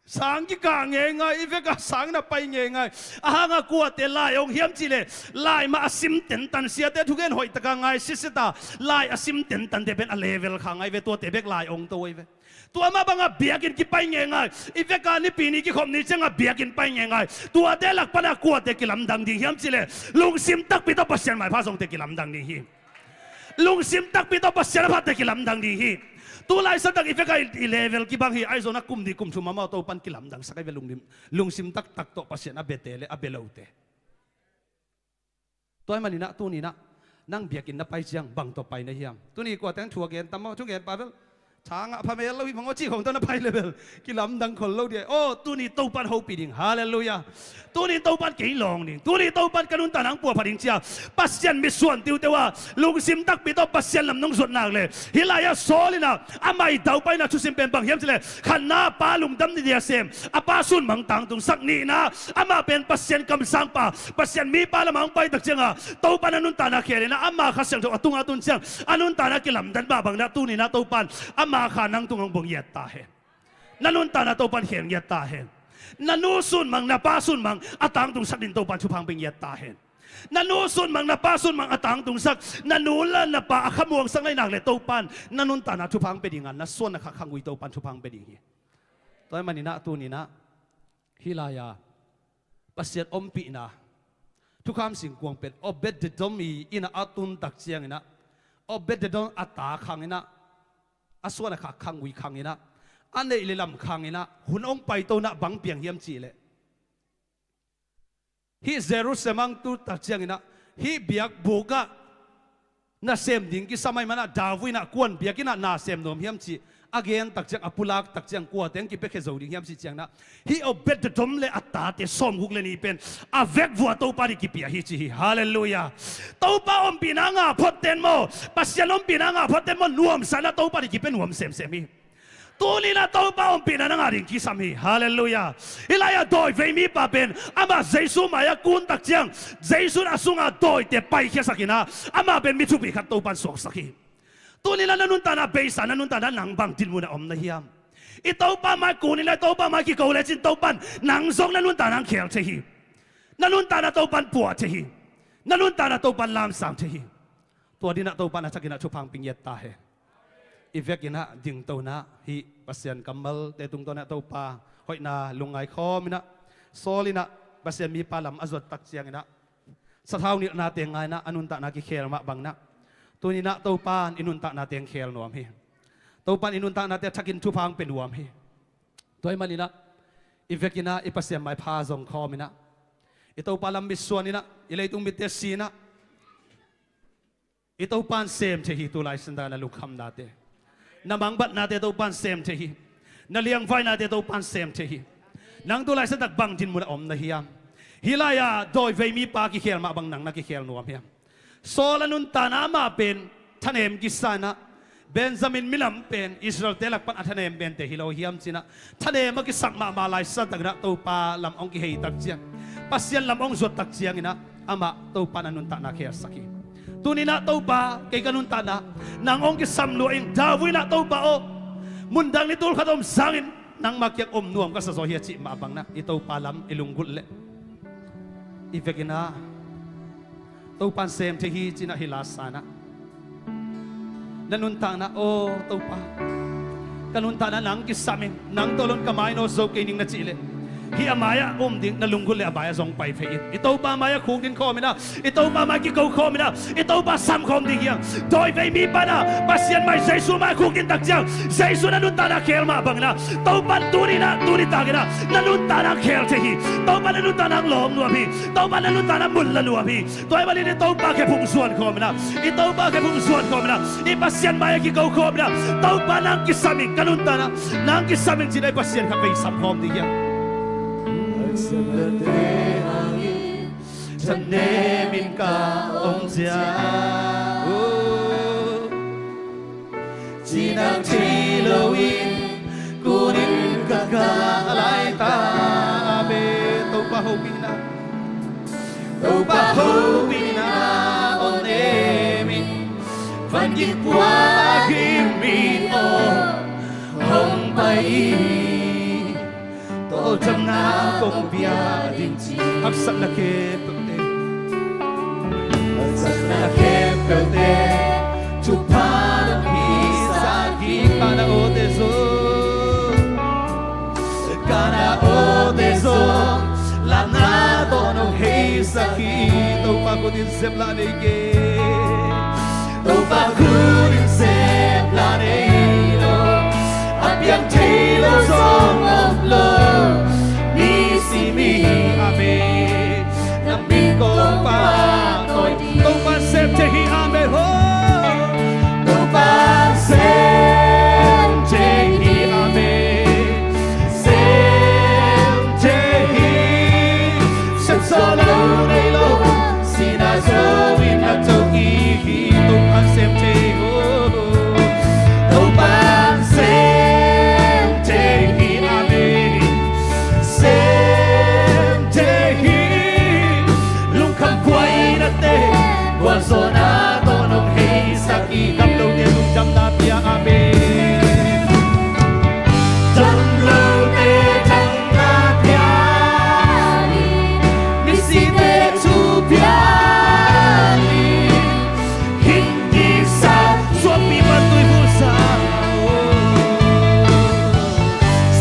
Sang kikah ngeingai, i veka sang na pai ngeingai. A hanga kuate lai ong hiam cihleh, lai mah a sim tentan, siate thugen hoihtaka ngai sisita, lai a sim tentante pen a level kha ngai ve, tuate bek lai ong to i ve. Tua mah banga biakinn kipai ngeingai, i veka nipi ni kikhop ni cianga biakinn pai ngeingai, tuate lak pana kuate kilamdang ding hiam cihleh, lungsim takpi tawh Pasian maipha zongte kilamdang ding hi. Lungsim takpi tawh Pasian a phatte kilamdang ding hi. Tulai satak i veka i level kibang hi, ahi zongin a kum nih kum thum amau Topan kilamdangsak ahi ve, lunglim, lungsim taktak tawh Pasian a biate le a bia lote. Tua ahih maninah tuninah nang biakinn na pai ciang bang tawh pai na hiam? Tuni kuateng thu a gen tam maw, thu gen pa bel thangah phamel lo hi bang aw cih khong tawh na pai le bel kilamdang khol lo dia. Aw, tuni Topan hopih ding. Halleluiah. Tuni Topan kei lawng ding. Tuni Topan ka nuntakna hong puahpha ding cia Pasian mitsuan tiuteu a lungsim takpi tawh Pasian lam nong zuat nak le, hih lai-ah Saul inah a mai daupaina thusim pen bang hiam cileh, khatna a pa lungdam ni dia sem, a pa sunmang tangtungsak, nihna amah pen Pasian kamsangpa, Pasian mipa lamah hong paitak cianga Topan a nuntakna khel inah ama Kha Siangtho a tungah tun ciang a nuntakna kilamdan mah banginah tuninah Topan ama Kha nang tungah hong bong ngiat ta hen. Na nuntakna Topan khel ngiat ta hen. Na nu sunmang, na pa sunmang a tangtungsak din Topan thupha hong pia ngiat ta hen. Na nu sunmang, na pa sunmang a tangtungsak, na nu la na pa a khamuangsak na hi nak le Topan na nuntakna thupha hong pia dinga, na suan na khak khangui Topan thupha hong pia ding hi. Tua ahih maninah tuninah hih lai-a Pasian ompihna thukham singkuang pen Obed-edom i innah a tuntak cianginah Obed-edom a ta khanginah a suan a khak khangui khanginah a neih le lam khanginah hun hong paito inah bang piang hiam cihleh, hih Jerusalem hong tuntak cianginah hih biakbukah nasem ding kisam ahih manah David inah kuan biakinnah nasem nuam hiam cih a gentak ciang, a pulaktak ciang kuate hong kipiakhia zo ding hiam cih cianginah hih Obed-edom le a tate sawmguk le nih pen a vekvua Topa di kipia hi ci hi. Halleluiah. Topa ompihna a ngah phot ten maw, Pasian ompihna a ngah phot ten maw, nuamsa inah Topa di kipia nuam semsem hi. Tuninah Topa ompihna na ngah ding kisam hi. Halleluiah. Hih lai-ah dawivei mipa pen amah Jesu mai-ah kuntak ciang Jesu in a sunga dawite paikhiasak inah amah pen mi thupi khat Topan suaksak hi. Tuninah na nuntakna beisa, na nuntakna nang bang dinmun a om na hiam? I Topa mai kun inah i Topa mai kiko lecin Topan nang zong na nuntakna hong khel thei hi. Na nuntakna Topan puah thei hi. Na nuntakna Topan lamsang thei hi. Tua dinah Topan a thakinah thupha hong pia ngiat ta hen. I vekinah dingtonah hih Pasian kammalte tungtawnah Topa hoihna lungngai khawm inah Saul inah Pasian mipa lam a zuattak cianginah sathau nilhnate ngainah a nuntakna kikhel mah banginah, tuninah Topan i nuntaknate ang khel nuam hi. Topan i nuntaknate a thakin thupha ang pia nuam hi. Tua ahih maninah i vekinah i Pasian maipha zong khawminah, i Topa lam mitsuaninah, i leitung mitte sinah, i Topan sem thei hi. Tulai santa na lungkhamnate, na mangbatnate Topan sem thei hi. Na liangvainate Topan sem thei hi. Nang tulai santak bang dinmun a om na hiam? Hih lai-ah dawivei mipa kikhel mah bang nang na kikhel nuam hiam? Saul a nuntakna amah pen thanem kisa inah, Benjamin milam pen Israel-te lak pan a thanem pente hi lo hiam cinah, thanem a kisak mahmah lai santakinah Topa lam hong kihei tak ciang, Pasian lam hong zuat tak cianginah amah Topa na nuntakna khelsak hi. Tuninah Topa, kei ka nuntakna nang hong kisam lua ing. David inah Topa aw, mundang ni tulkhat om sangin nangma kiang om nuam ka sa zaw hi a cih mah banginah i Topa lam i lunggulh leh i vekinah Topan sem thei hi cinah hih la sanah na nuntakna, aw Topa, ka nuntakna nang kisam ing, nang tawh lon ka mai nawn zo kei ning na cih leh, hih a mai-ah um ding na lunggulh leh a mai-ah zong pai phei in. I Topa mai-ah khukdin khawminah, i Topa mai kiko khawminah, i Topa sam khawm ding hiam? Dawivei mipa inah Pasian mai Jesu mai khukdin tak ciang, Jesu na nuntakna khel mah banginah Topan tuninah, tuni takinah na nuntakna khel thei hi. Topan na nuntakna lawm nuam hi. Topan na nuntakna mulla nuam hi. Tua ahih manin i Topa khephung zuan khawminah, i Topa khephung zuan khawminah, i Pasian mai-ah kiko khawminah, Topa nang kisam ing, ka nuntakna nang kisam ing cinah i Pasian khat vei sam khawm ding hiam? Thanem in ka om ciang, cinang thei loin kunin ka kah lai ta. Amen. Topa hopihna, Topa hopihna on emin, van gik puak in min aw hong pai hi. Tawldamna kong pia ding ci. Haksatna khempeuhte, haksatna khempeuhte thupha nong piaksak hi. Ka na awte zong, ka na awte zong, lamna tawh nong heisak hi. Topa khut in zeplah nei kei. Topa khut in zeplah nei lo, a piang thei lo zong om lo, mi si mi hi. Amen. Na min kong pahtawi ding. Topa sem thei hi. Amen. Ho. Topa sem thei hi. Amen. Sem thei hi. Sem sawh lo nei lo, sihna zo in a to kik hi. Topan sem thei hi. Topan sem thei hi. Amen. Sem thei hi. Lungkham buainate gualzawhna tawh nong heisak hi. Damlote lungdamna pia. Amen. Damlote damna pia hi. Misite thu pia hi. Hing kiksak, suangpi pan tui phulsak.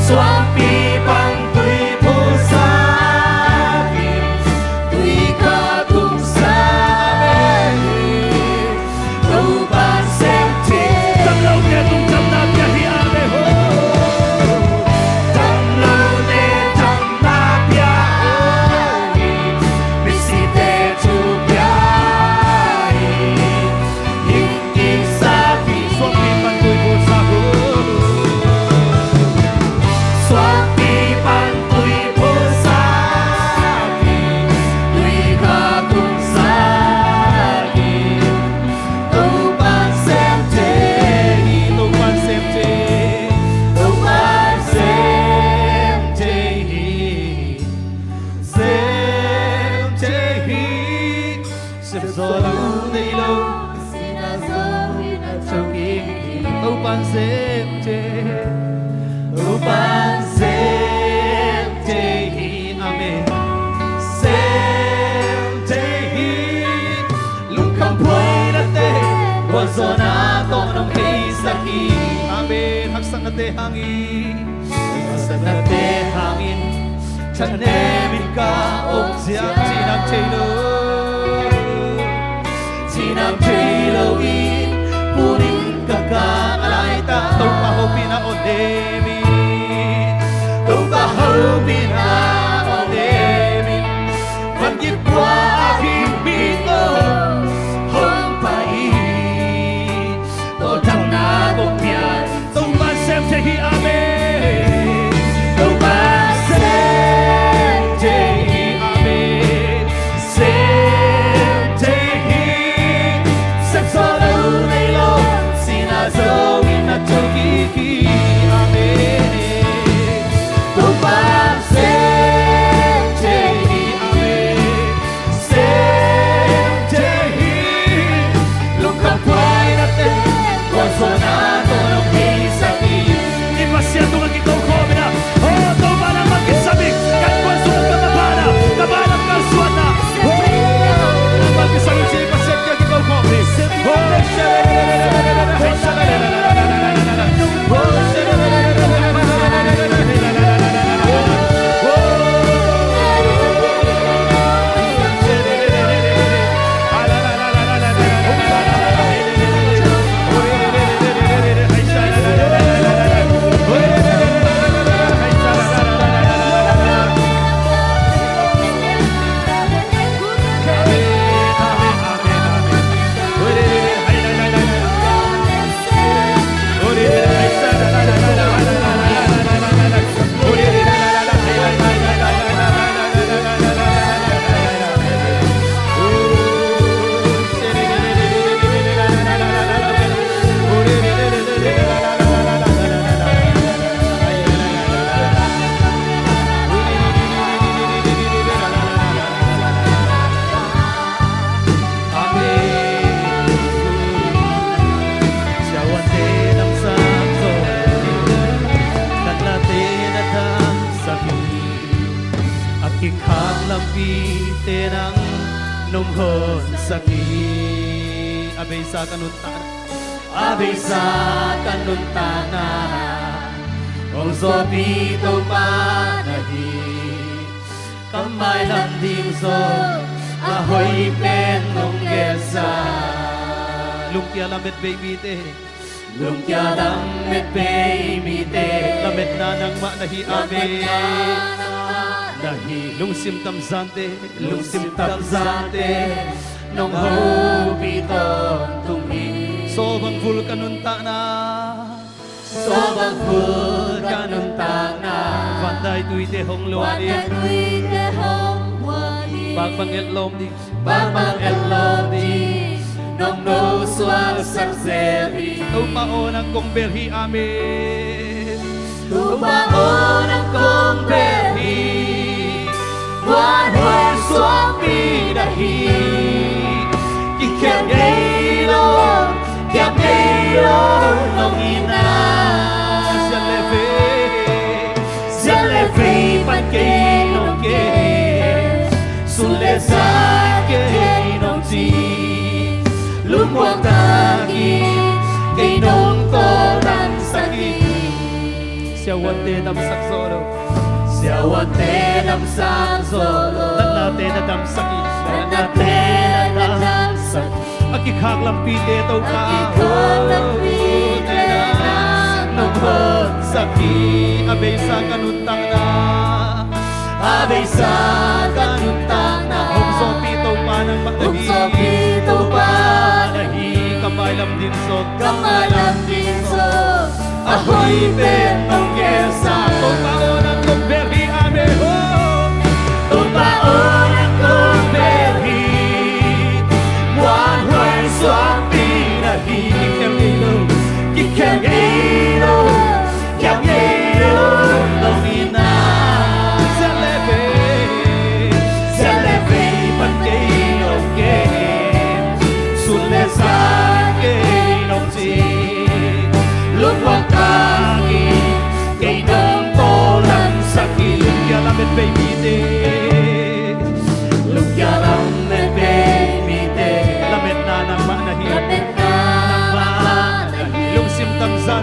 Suangpi pan tui phulsak hi. Tui ka tung sa hi. Topan sem thei. Damlote lungdamna pia hi. Amen. Ho. Damlote damna pia hi. Misite thu pia hi. Hing kiksak hi. Suangpi pan tui phulsak hi. Suangpi pan tui phulsak hi. Tui ka tung sa hi. Topan sem thei hi. Topan sem thei. Topan sem thei hi. Sem thei hi. Sem sawh lo nei lo, sihna zo in a to kik hi. Topan sem thei. Topan sem thei hi. Amen. Sem thei hi. Lungkham buainate gualzawhna tawh nong heisak hi. Amen. Haksatnate hangin, haksatnate hangin thanem in ka om ciang, cinang thei lo. Nang thei lo in punin ka kang a laitak, Topa hopihna aw lem in, Topa hopihna aw lem in, van gik kua a hing mi ko hong pai in, tawldamna kong pian. Topa sem thei hi, amen. Topa sem thei hi, amen. Sem thei hi. Sem zo lo nei lo, sihna zo in na thokik hi, amen. Topa sem thei hi, amen. Sem thei hi. Lungkham buaina teng, gualzawhna tawh nong heisak hi. I Pasian tungah kiko khawm in ah. Oh, Topa nangmah kisam hi. Kan gualzawhna, ka mapana, ka mailam kalsuanna. Oh, nangmah kisam hi ci, Pasian kiang kiko khawm hi. Oh, Amen. Siavuante damsak zaw lo, natnate na damsak hi. A kikhak lampite nang nong honsak hi. A beisa ka nuntakna, a beisa ka nuntakna, hong zawpi Topa na hi. Ka mailam ding zong a hoih pen nong gelsa. Lungkia lamet bei mite, lungkia lamet bei mite, lametna nangmah na hi, amen. Lametna nangmah na hi. Lungsim tamzante, lungsim tamzante, nong hopih tawntung hi. Sawbang vul ka nuntakna, sawbang vul ka nuntakna, vandaituite hong luan hi. Vandaituite hong luan hi. Bangbang etlawm ding, bangbang etlawm ding, nong nosuahsak zel hi. Topa aw nang kong bel hi, amen. Topa aw nang kong bel hi. Muanhuai suangpi na hi. Kikhel ngei lo, kiam ngei lo nong itna. Siat le vei, siat le vei pan kei nong kem, sun le zan kei nong cih, lungmuang takin kei nong tawldamsak hi. Siavuante damsak zaw lo, siavuante damsak zaw lo, natnate na damsak hi. Natnate na damsak hi. A kikhak lampite, Topa, a kikhak lampite nang nong honsak hi. A beisa ka nuntakna, a beisa ka nuntakna, hong zawpi Topa nangmah na hi. Hong zawpi Topa na hi. Ka mailam ding zong, ka mailam ding zong, a hoih pen nong gelsa. Topa aw nang kong bel hi, amen. Oh. Topa aw nang kong bel hi. Muanhuai suangpi na hi. Kikhel ngei lo, kikhel ngei lo, kiam ngei lo nong itna. Siat le vei, siat le vei pan kei nong kem, sun le zan kei nong cih, lungmuang takin kei nong tawldamsak hi. Lungkia lamet bei mite, lungkia lamet bei mite, lametna nangmah na hi. Lametna nangmah na hi. Lungsim tamza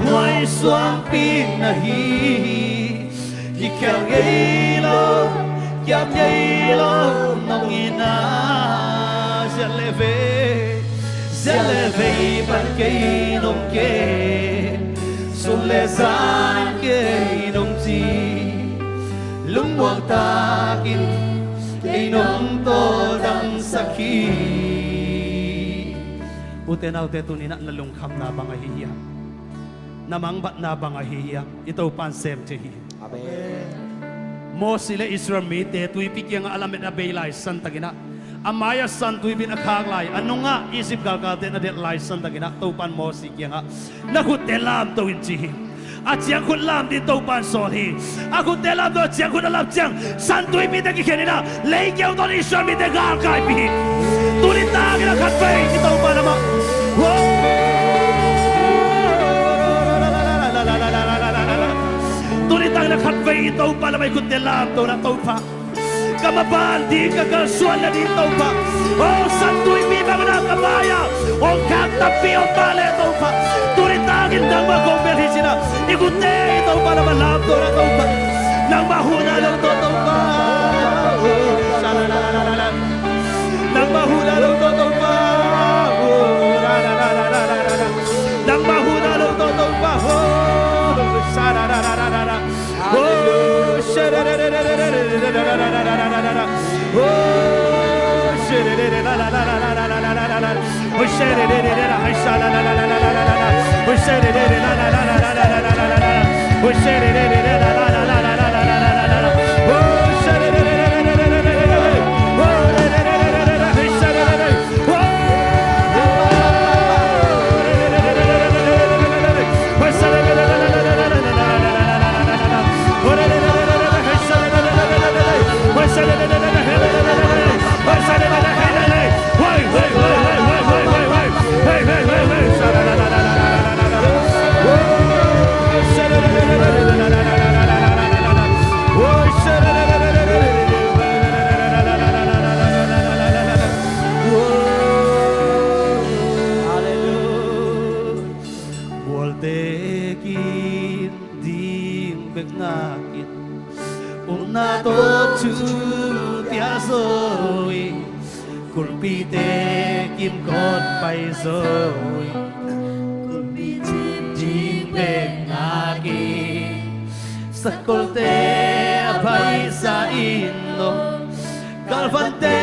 Muaisuangpi na hi hi. Kikhel ngei lo, kiam ngei lo nong hi na. Ziat le vei, ziat le vei pan kei nong ke, sun le zan kei nong ci. Lungmuang takin kei nong tawldamsak hi. Ute naute, tuni-in ah na lungkhamna bang ahi hiam? Na mangbatna bang ahi hiam? I Topa'n sem thei hi. Amen. Mosi le Israel mite tuipi kiangah a lamet a bei lai santakin ah, a mai-ah San Tuipi in a khak lai, a nungah Egypt galkalte in a delh lai santakin ah, Topa'n Mosi kiangah, na khutte lamto in ci hi. A ciangkhut lam dingin Topa'n sawl hi. A khutte lamto, a ciangkhut a lap ciang San Tuipi tawh kikhen in ah, lei kiang tawh Israel mite galkaipih hi. Tuni takin a khatvei i Topa lamah, tuni takin a khatvei i Topa lamah i khutte lamto in ah, Topa, ka maban ding, ka kalsuan nading Topa, o, San Tuipi bangin ah ka mai-ah hong khak tampi om mah leh Topa, tuni takin nangmah kong bel hi ci-in ah, i khutte i Topa lamah lamto in ah Topa, nangmah huhna lo tawh Topa, nangmah huhna lo tawh Topa, nangmah huhna lo tawh Topa. Bualte kim ding bek ngakin, upna tawh thu pia zo in, kulpite kimkot pai zo in, kulpi cip ding bek ngakin, sakolte a baisa in lo, galvante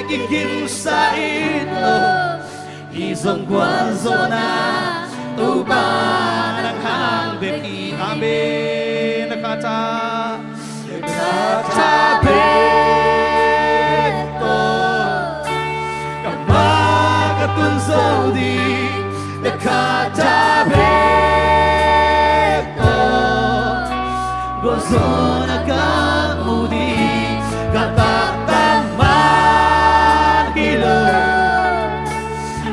kigimsa in lo. Hih zong gualzawhna Topa nang hang bek hi. Amen. Na khat a, na khat a bek tawh ka ma ka tun zo ding. Na khat a bek tawh gualzawhna ka mu ding. Ka taktak man hi lo,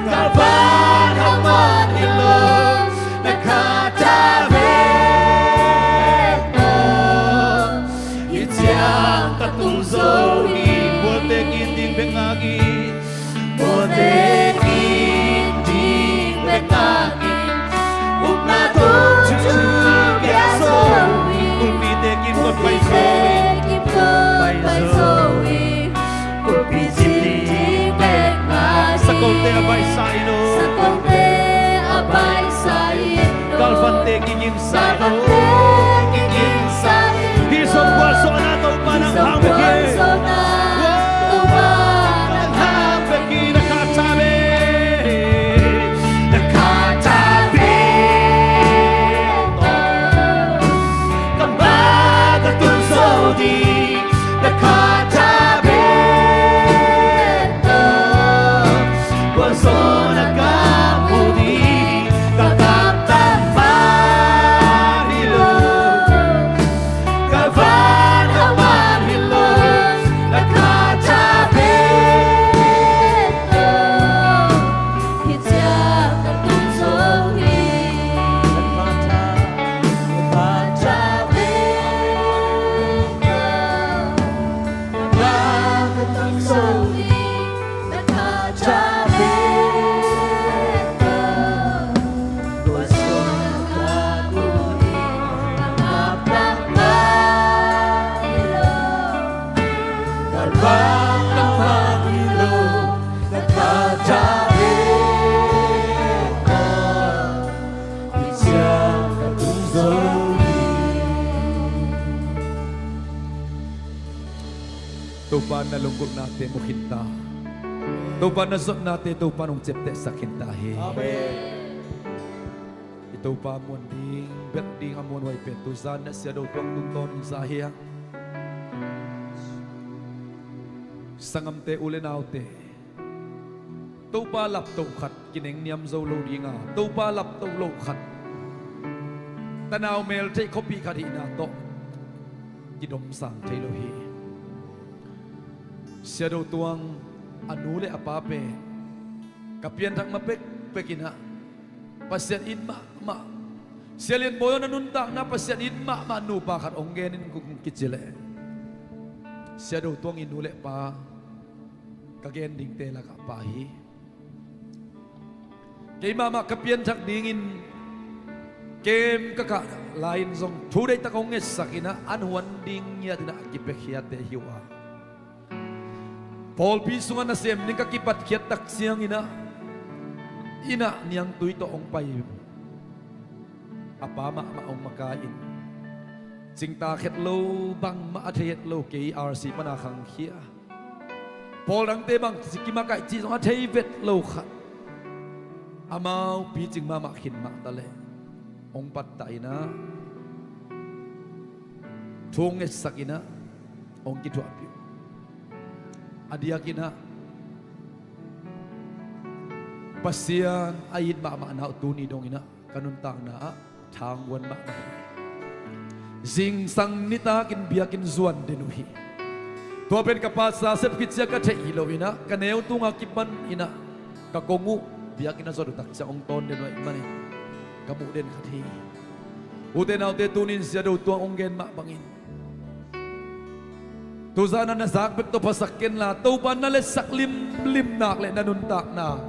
ka van hak man hi lo, na khat a bek tawh hih ciang ka tung zo hi. Bualte kim ding bek ngakin, bualte kim ding bek ngakin, upna tawh thu pia zo in, kulpite kimkot pai zo in, pai zo in, kulpi cip ding bek ngakin, sakolte a baisa in lo, sakolte a baisa in lo, galvante kigimsa in lo, galvante kigimsa in lo. Hih zong gualzawhna Topa nang hang bek hi. Hih zong gualzawhna Topa nang hang bek hi. Na khat a bek, na khat a bek tawh ka ma ka tun zo ding. Na khat a bek tawh gualzawhna ka mu ding. Ka taktak man hi lo, Topa na lunggulhnate mu khin ta. Topa na zotnate Topa nong ciaptehsak khin ta hi. Amen. I Topa muan ding, belh ding a muanhuai pen tuzan na Sia Do Tuang tungtawn in za hi a, sangamte, u le naute, Topa laptoh khat kinengniam zo lo dinga, Topa laptoh lo khat, tanau mel theih khuapi khat hihna tawh kidomsang thei lo hi. Sia Do Tuang a nu le a pa pen ka pianthak ma pekpek in ah, Pasian it mahmah, Sia Lian Bawi Awn a nuntakna Pasian it mahmah nupa khat hong gen in kong kici leh, Sia Do Tuang i nu le pa ka gen dingte lakah pa hi. Keimah mah ka pianthak dingin kem ka kah lai-in zong thu deihtak hong ngetsak in ah, an huan ding ngiat in ah a kipiakhiate hi uh a, pawlpi sungah nasem ding ka kipatkhiat tak ciangin ah, inn ah niangtui tawh hong pai a pa mahmah hong makai in, cingtak het lo, bangmah a thei het lo, kei R C pana khangkhia, pawl dangte bang ci kimakaih cih zong a thei vet lo khat, amau picing mahmah khin mah ta leh hong pattah in ah, thu hong ngetsak in ah, hong kithuahpih uh. A diakin ah Pasian a it mahmahna uh tuni dongin ah ka nuntakna ah thang guan mahmah hi. Zingsang nitakin biakinn zuan den uh hi. Tua pen ka pastor sep khit ciang ka theih hi lo in ah, ka neu tunga kipan in ah ka kong uh biakinn a zot uh tak ciang hong tawn den uh ahih manin ka muh den khat hi. Ute naute, tunin Sia Do Tuang hong gen mah bangin, tuzan a na zak bek tawh phasak kenla, Topa na letsak limlim nak leh na nuntakna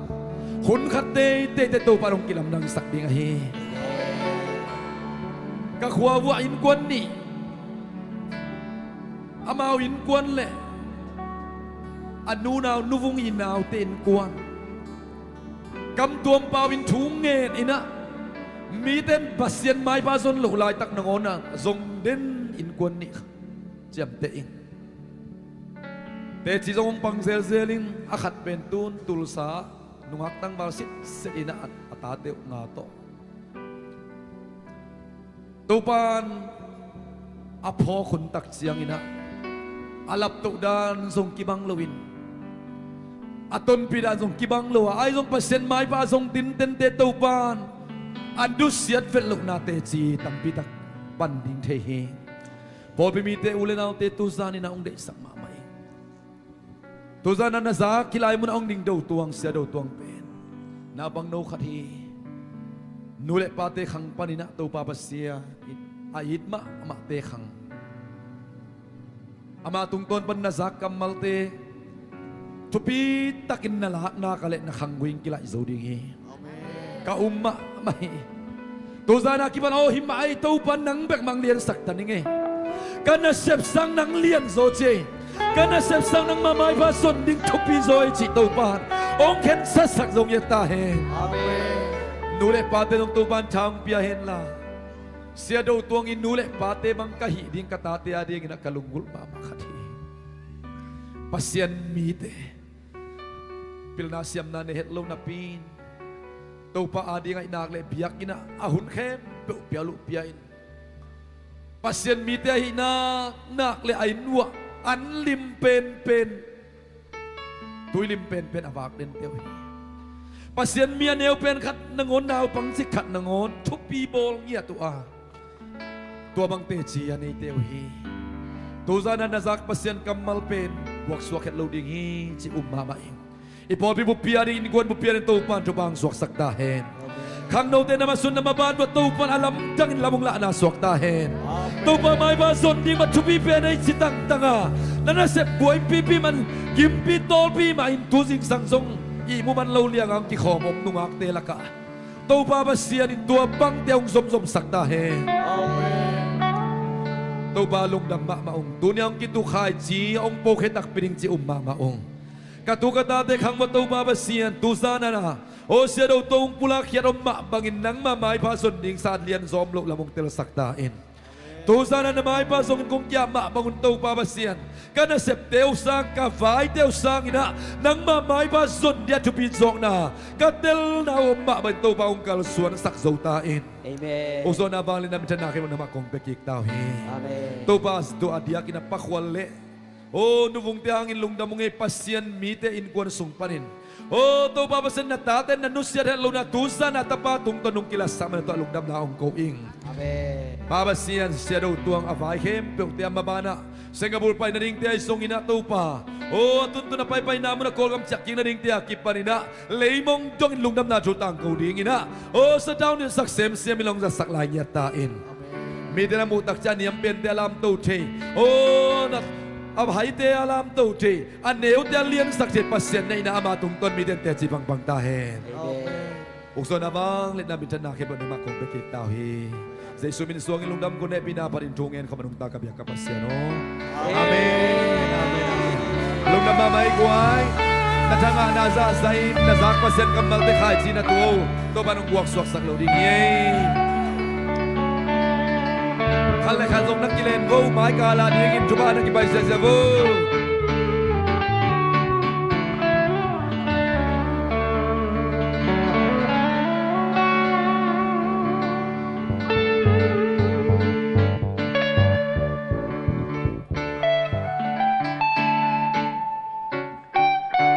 hun khat teitei teh Topa hong kilamdangsak ding ahi. Ka khua vuah innkuan nih, amau innkuan leh a nunau nuvung i naute innkuan, kamtuam pau in thu ngen in ah, mite in Pasian maipha zon loh laitak nangawn a zong den innkuan nih kha ciamteh ing. Teci zong hong pang zelzel ing. A khat pen tun Tulsa nungak tangval sitset in ah a tate uh nga tawh Topan a phawk hun tak ciangin ah, a laptoh dan zong kibang loin, a tonpih dan zong kibang lo a, ahi zong Pasian maipha a zong tintente Topan a nusiat velh lohnate ci tampi tak pan ding thei hi. Pawlpi mite, u le naute, tuzan in ah hong deihsak mahmah ing. Tuzan a na zak kilai munah hong ding Do Tuang, Sia Do Tuang pen naupang no khat hi. Nu le pate khang panin ah Topa Pasian a it mahmahte khang, ama tungtawn pan na zak kammalte thupi takin na lak nak leh na khanggui in kilaih zo ding hi. Ka um mahmah hi. Tuzan a kipan aw, hi mah ei, Topa nang bek mah hong liansak ta ning ei. Ka nasep sang nang lianzaw ci ei. Ka nasep sang nangmah maipha zon ding thupi zaw ei cih Topa in hong khensatsak zong hi ta hen. Amen. Nu le pate zong Topa in tha hong pia henla, Sia Do Tuang i nu le pate bang ka hih ding ka tate a dingin ah ka lunggulh mahmah khat hi. Pasian mite pilna siamna nei het lo napi in, Topa a ding ahih nak leh biakinn ah a hun khempeuh pial uh pia in, Pasian mite ahih nak nak leh a inn uah an lim penpen, tui lim penpen a vak dente uh hi. Pasian mi a neu pen khat nangawn, naupang cik khat nangawn thupi bawl ngiat uh a, tua bang teci a neite uh hi. Tuzan a na zak Pasian kammal pen buaksuak het lo ding hi cih um mahmah ing. I pawlpi buppi a ding, innkuan buppi a ding Topa in thupha hong suaksak ta hen. Khangnote na masun na maban uah Topa in a lamdangin lam hong lahna suak ta hen. Topa maipha zon ding mah thupi pen ei ci tangtang a, na nasep buaipipi man, gimpi tawlpi mah in tu zingsang zong ihmu man lo lianga hong kikhawm om nungakte lakah Topa Pasian in tua bangte hong zomzomsak ta hen. Amen. Topa lungdam mahmah ung. Tuni a hong kituk khaici a hong po khia takpi ding ci um mahmah ung. Ka tu ka tate khang uah Topa Pasian, tuzan a na aw Sia Do Tuang hong pulak khiat om mah bangin nangmah maipha zon ding sat lianzaw om loh lam hong telsak ta in. Tuzan a na maipha zongin kong kiap mah bangun Topa Pasian, ka nasepte uh sang, ka vaite uh sanginah nangmah maipha zon dia thupi zawkna ka telna uh om mah bangin Topa hong kalsuansak zo ta in. Amen. Ukzawhna vangliatna minthanna khempeuh nangmah kong pia kik ta uh hi. Amen. Topa, tua a diakin a pakhual leh, aw, nuvungte hangin lungdam ung ei, Pasian mite innkuan sung panin, aw, Topa Pasian, na tate na nusiat het lohna tuzan a tapa tungtawn hong kilatsak man tua lungdamna hong ko ing. Amen. Pa Pasian, Sia Do Tuang a vai khempeuhte a mabanah Singapore pai nadingte ahi zonginah Topa, aw, a tuntun a paipaina mun a Kawlgam ciahkik nadingte a kipaninah leimong dongin lungdamna thu tangko dinginah, aw, shutdown in sak semsiam in hong zatsak lai ngiat ta in. Mite na muhtak ciang a niampente a lamto thei, aw, na a haite a lamto thei, a neute a liansak thei Pasian na hihna ama tungtawn mite in teci pangpang ta hen. Amen. Ukzawhna vangliatna minthanna khempeuh nangmah kong pia kik ta uh hi. Jesu min suangin lungdam, kong hehpihna panin thu ngen khawm a nungta ka biak ka Pasian aw. Amen. Amen. Amen. Lungdam mahmah ei guai. Na thangahna zahzah in na zak Pasian kammalte khaici na tuah uh. Topa nong guaksuaksak lo ding hi ei. Khat le khat zong na kilen vo, mai kala dingin thupha na kipai ziazia vo.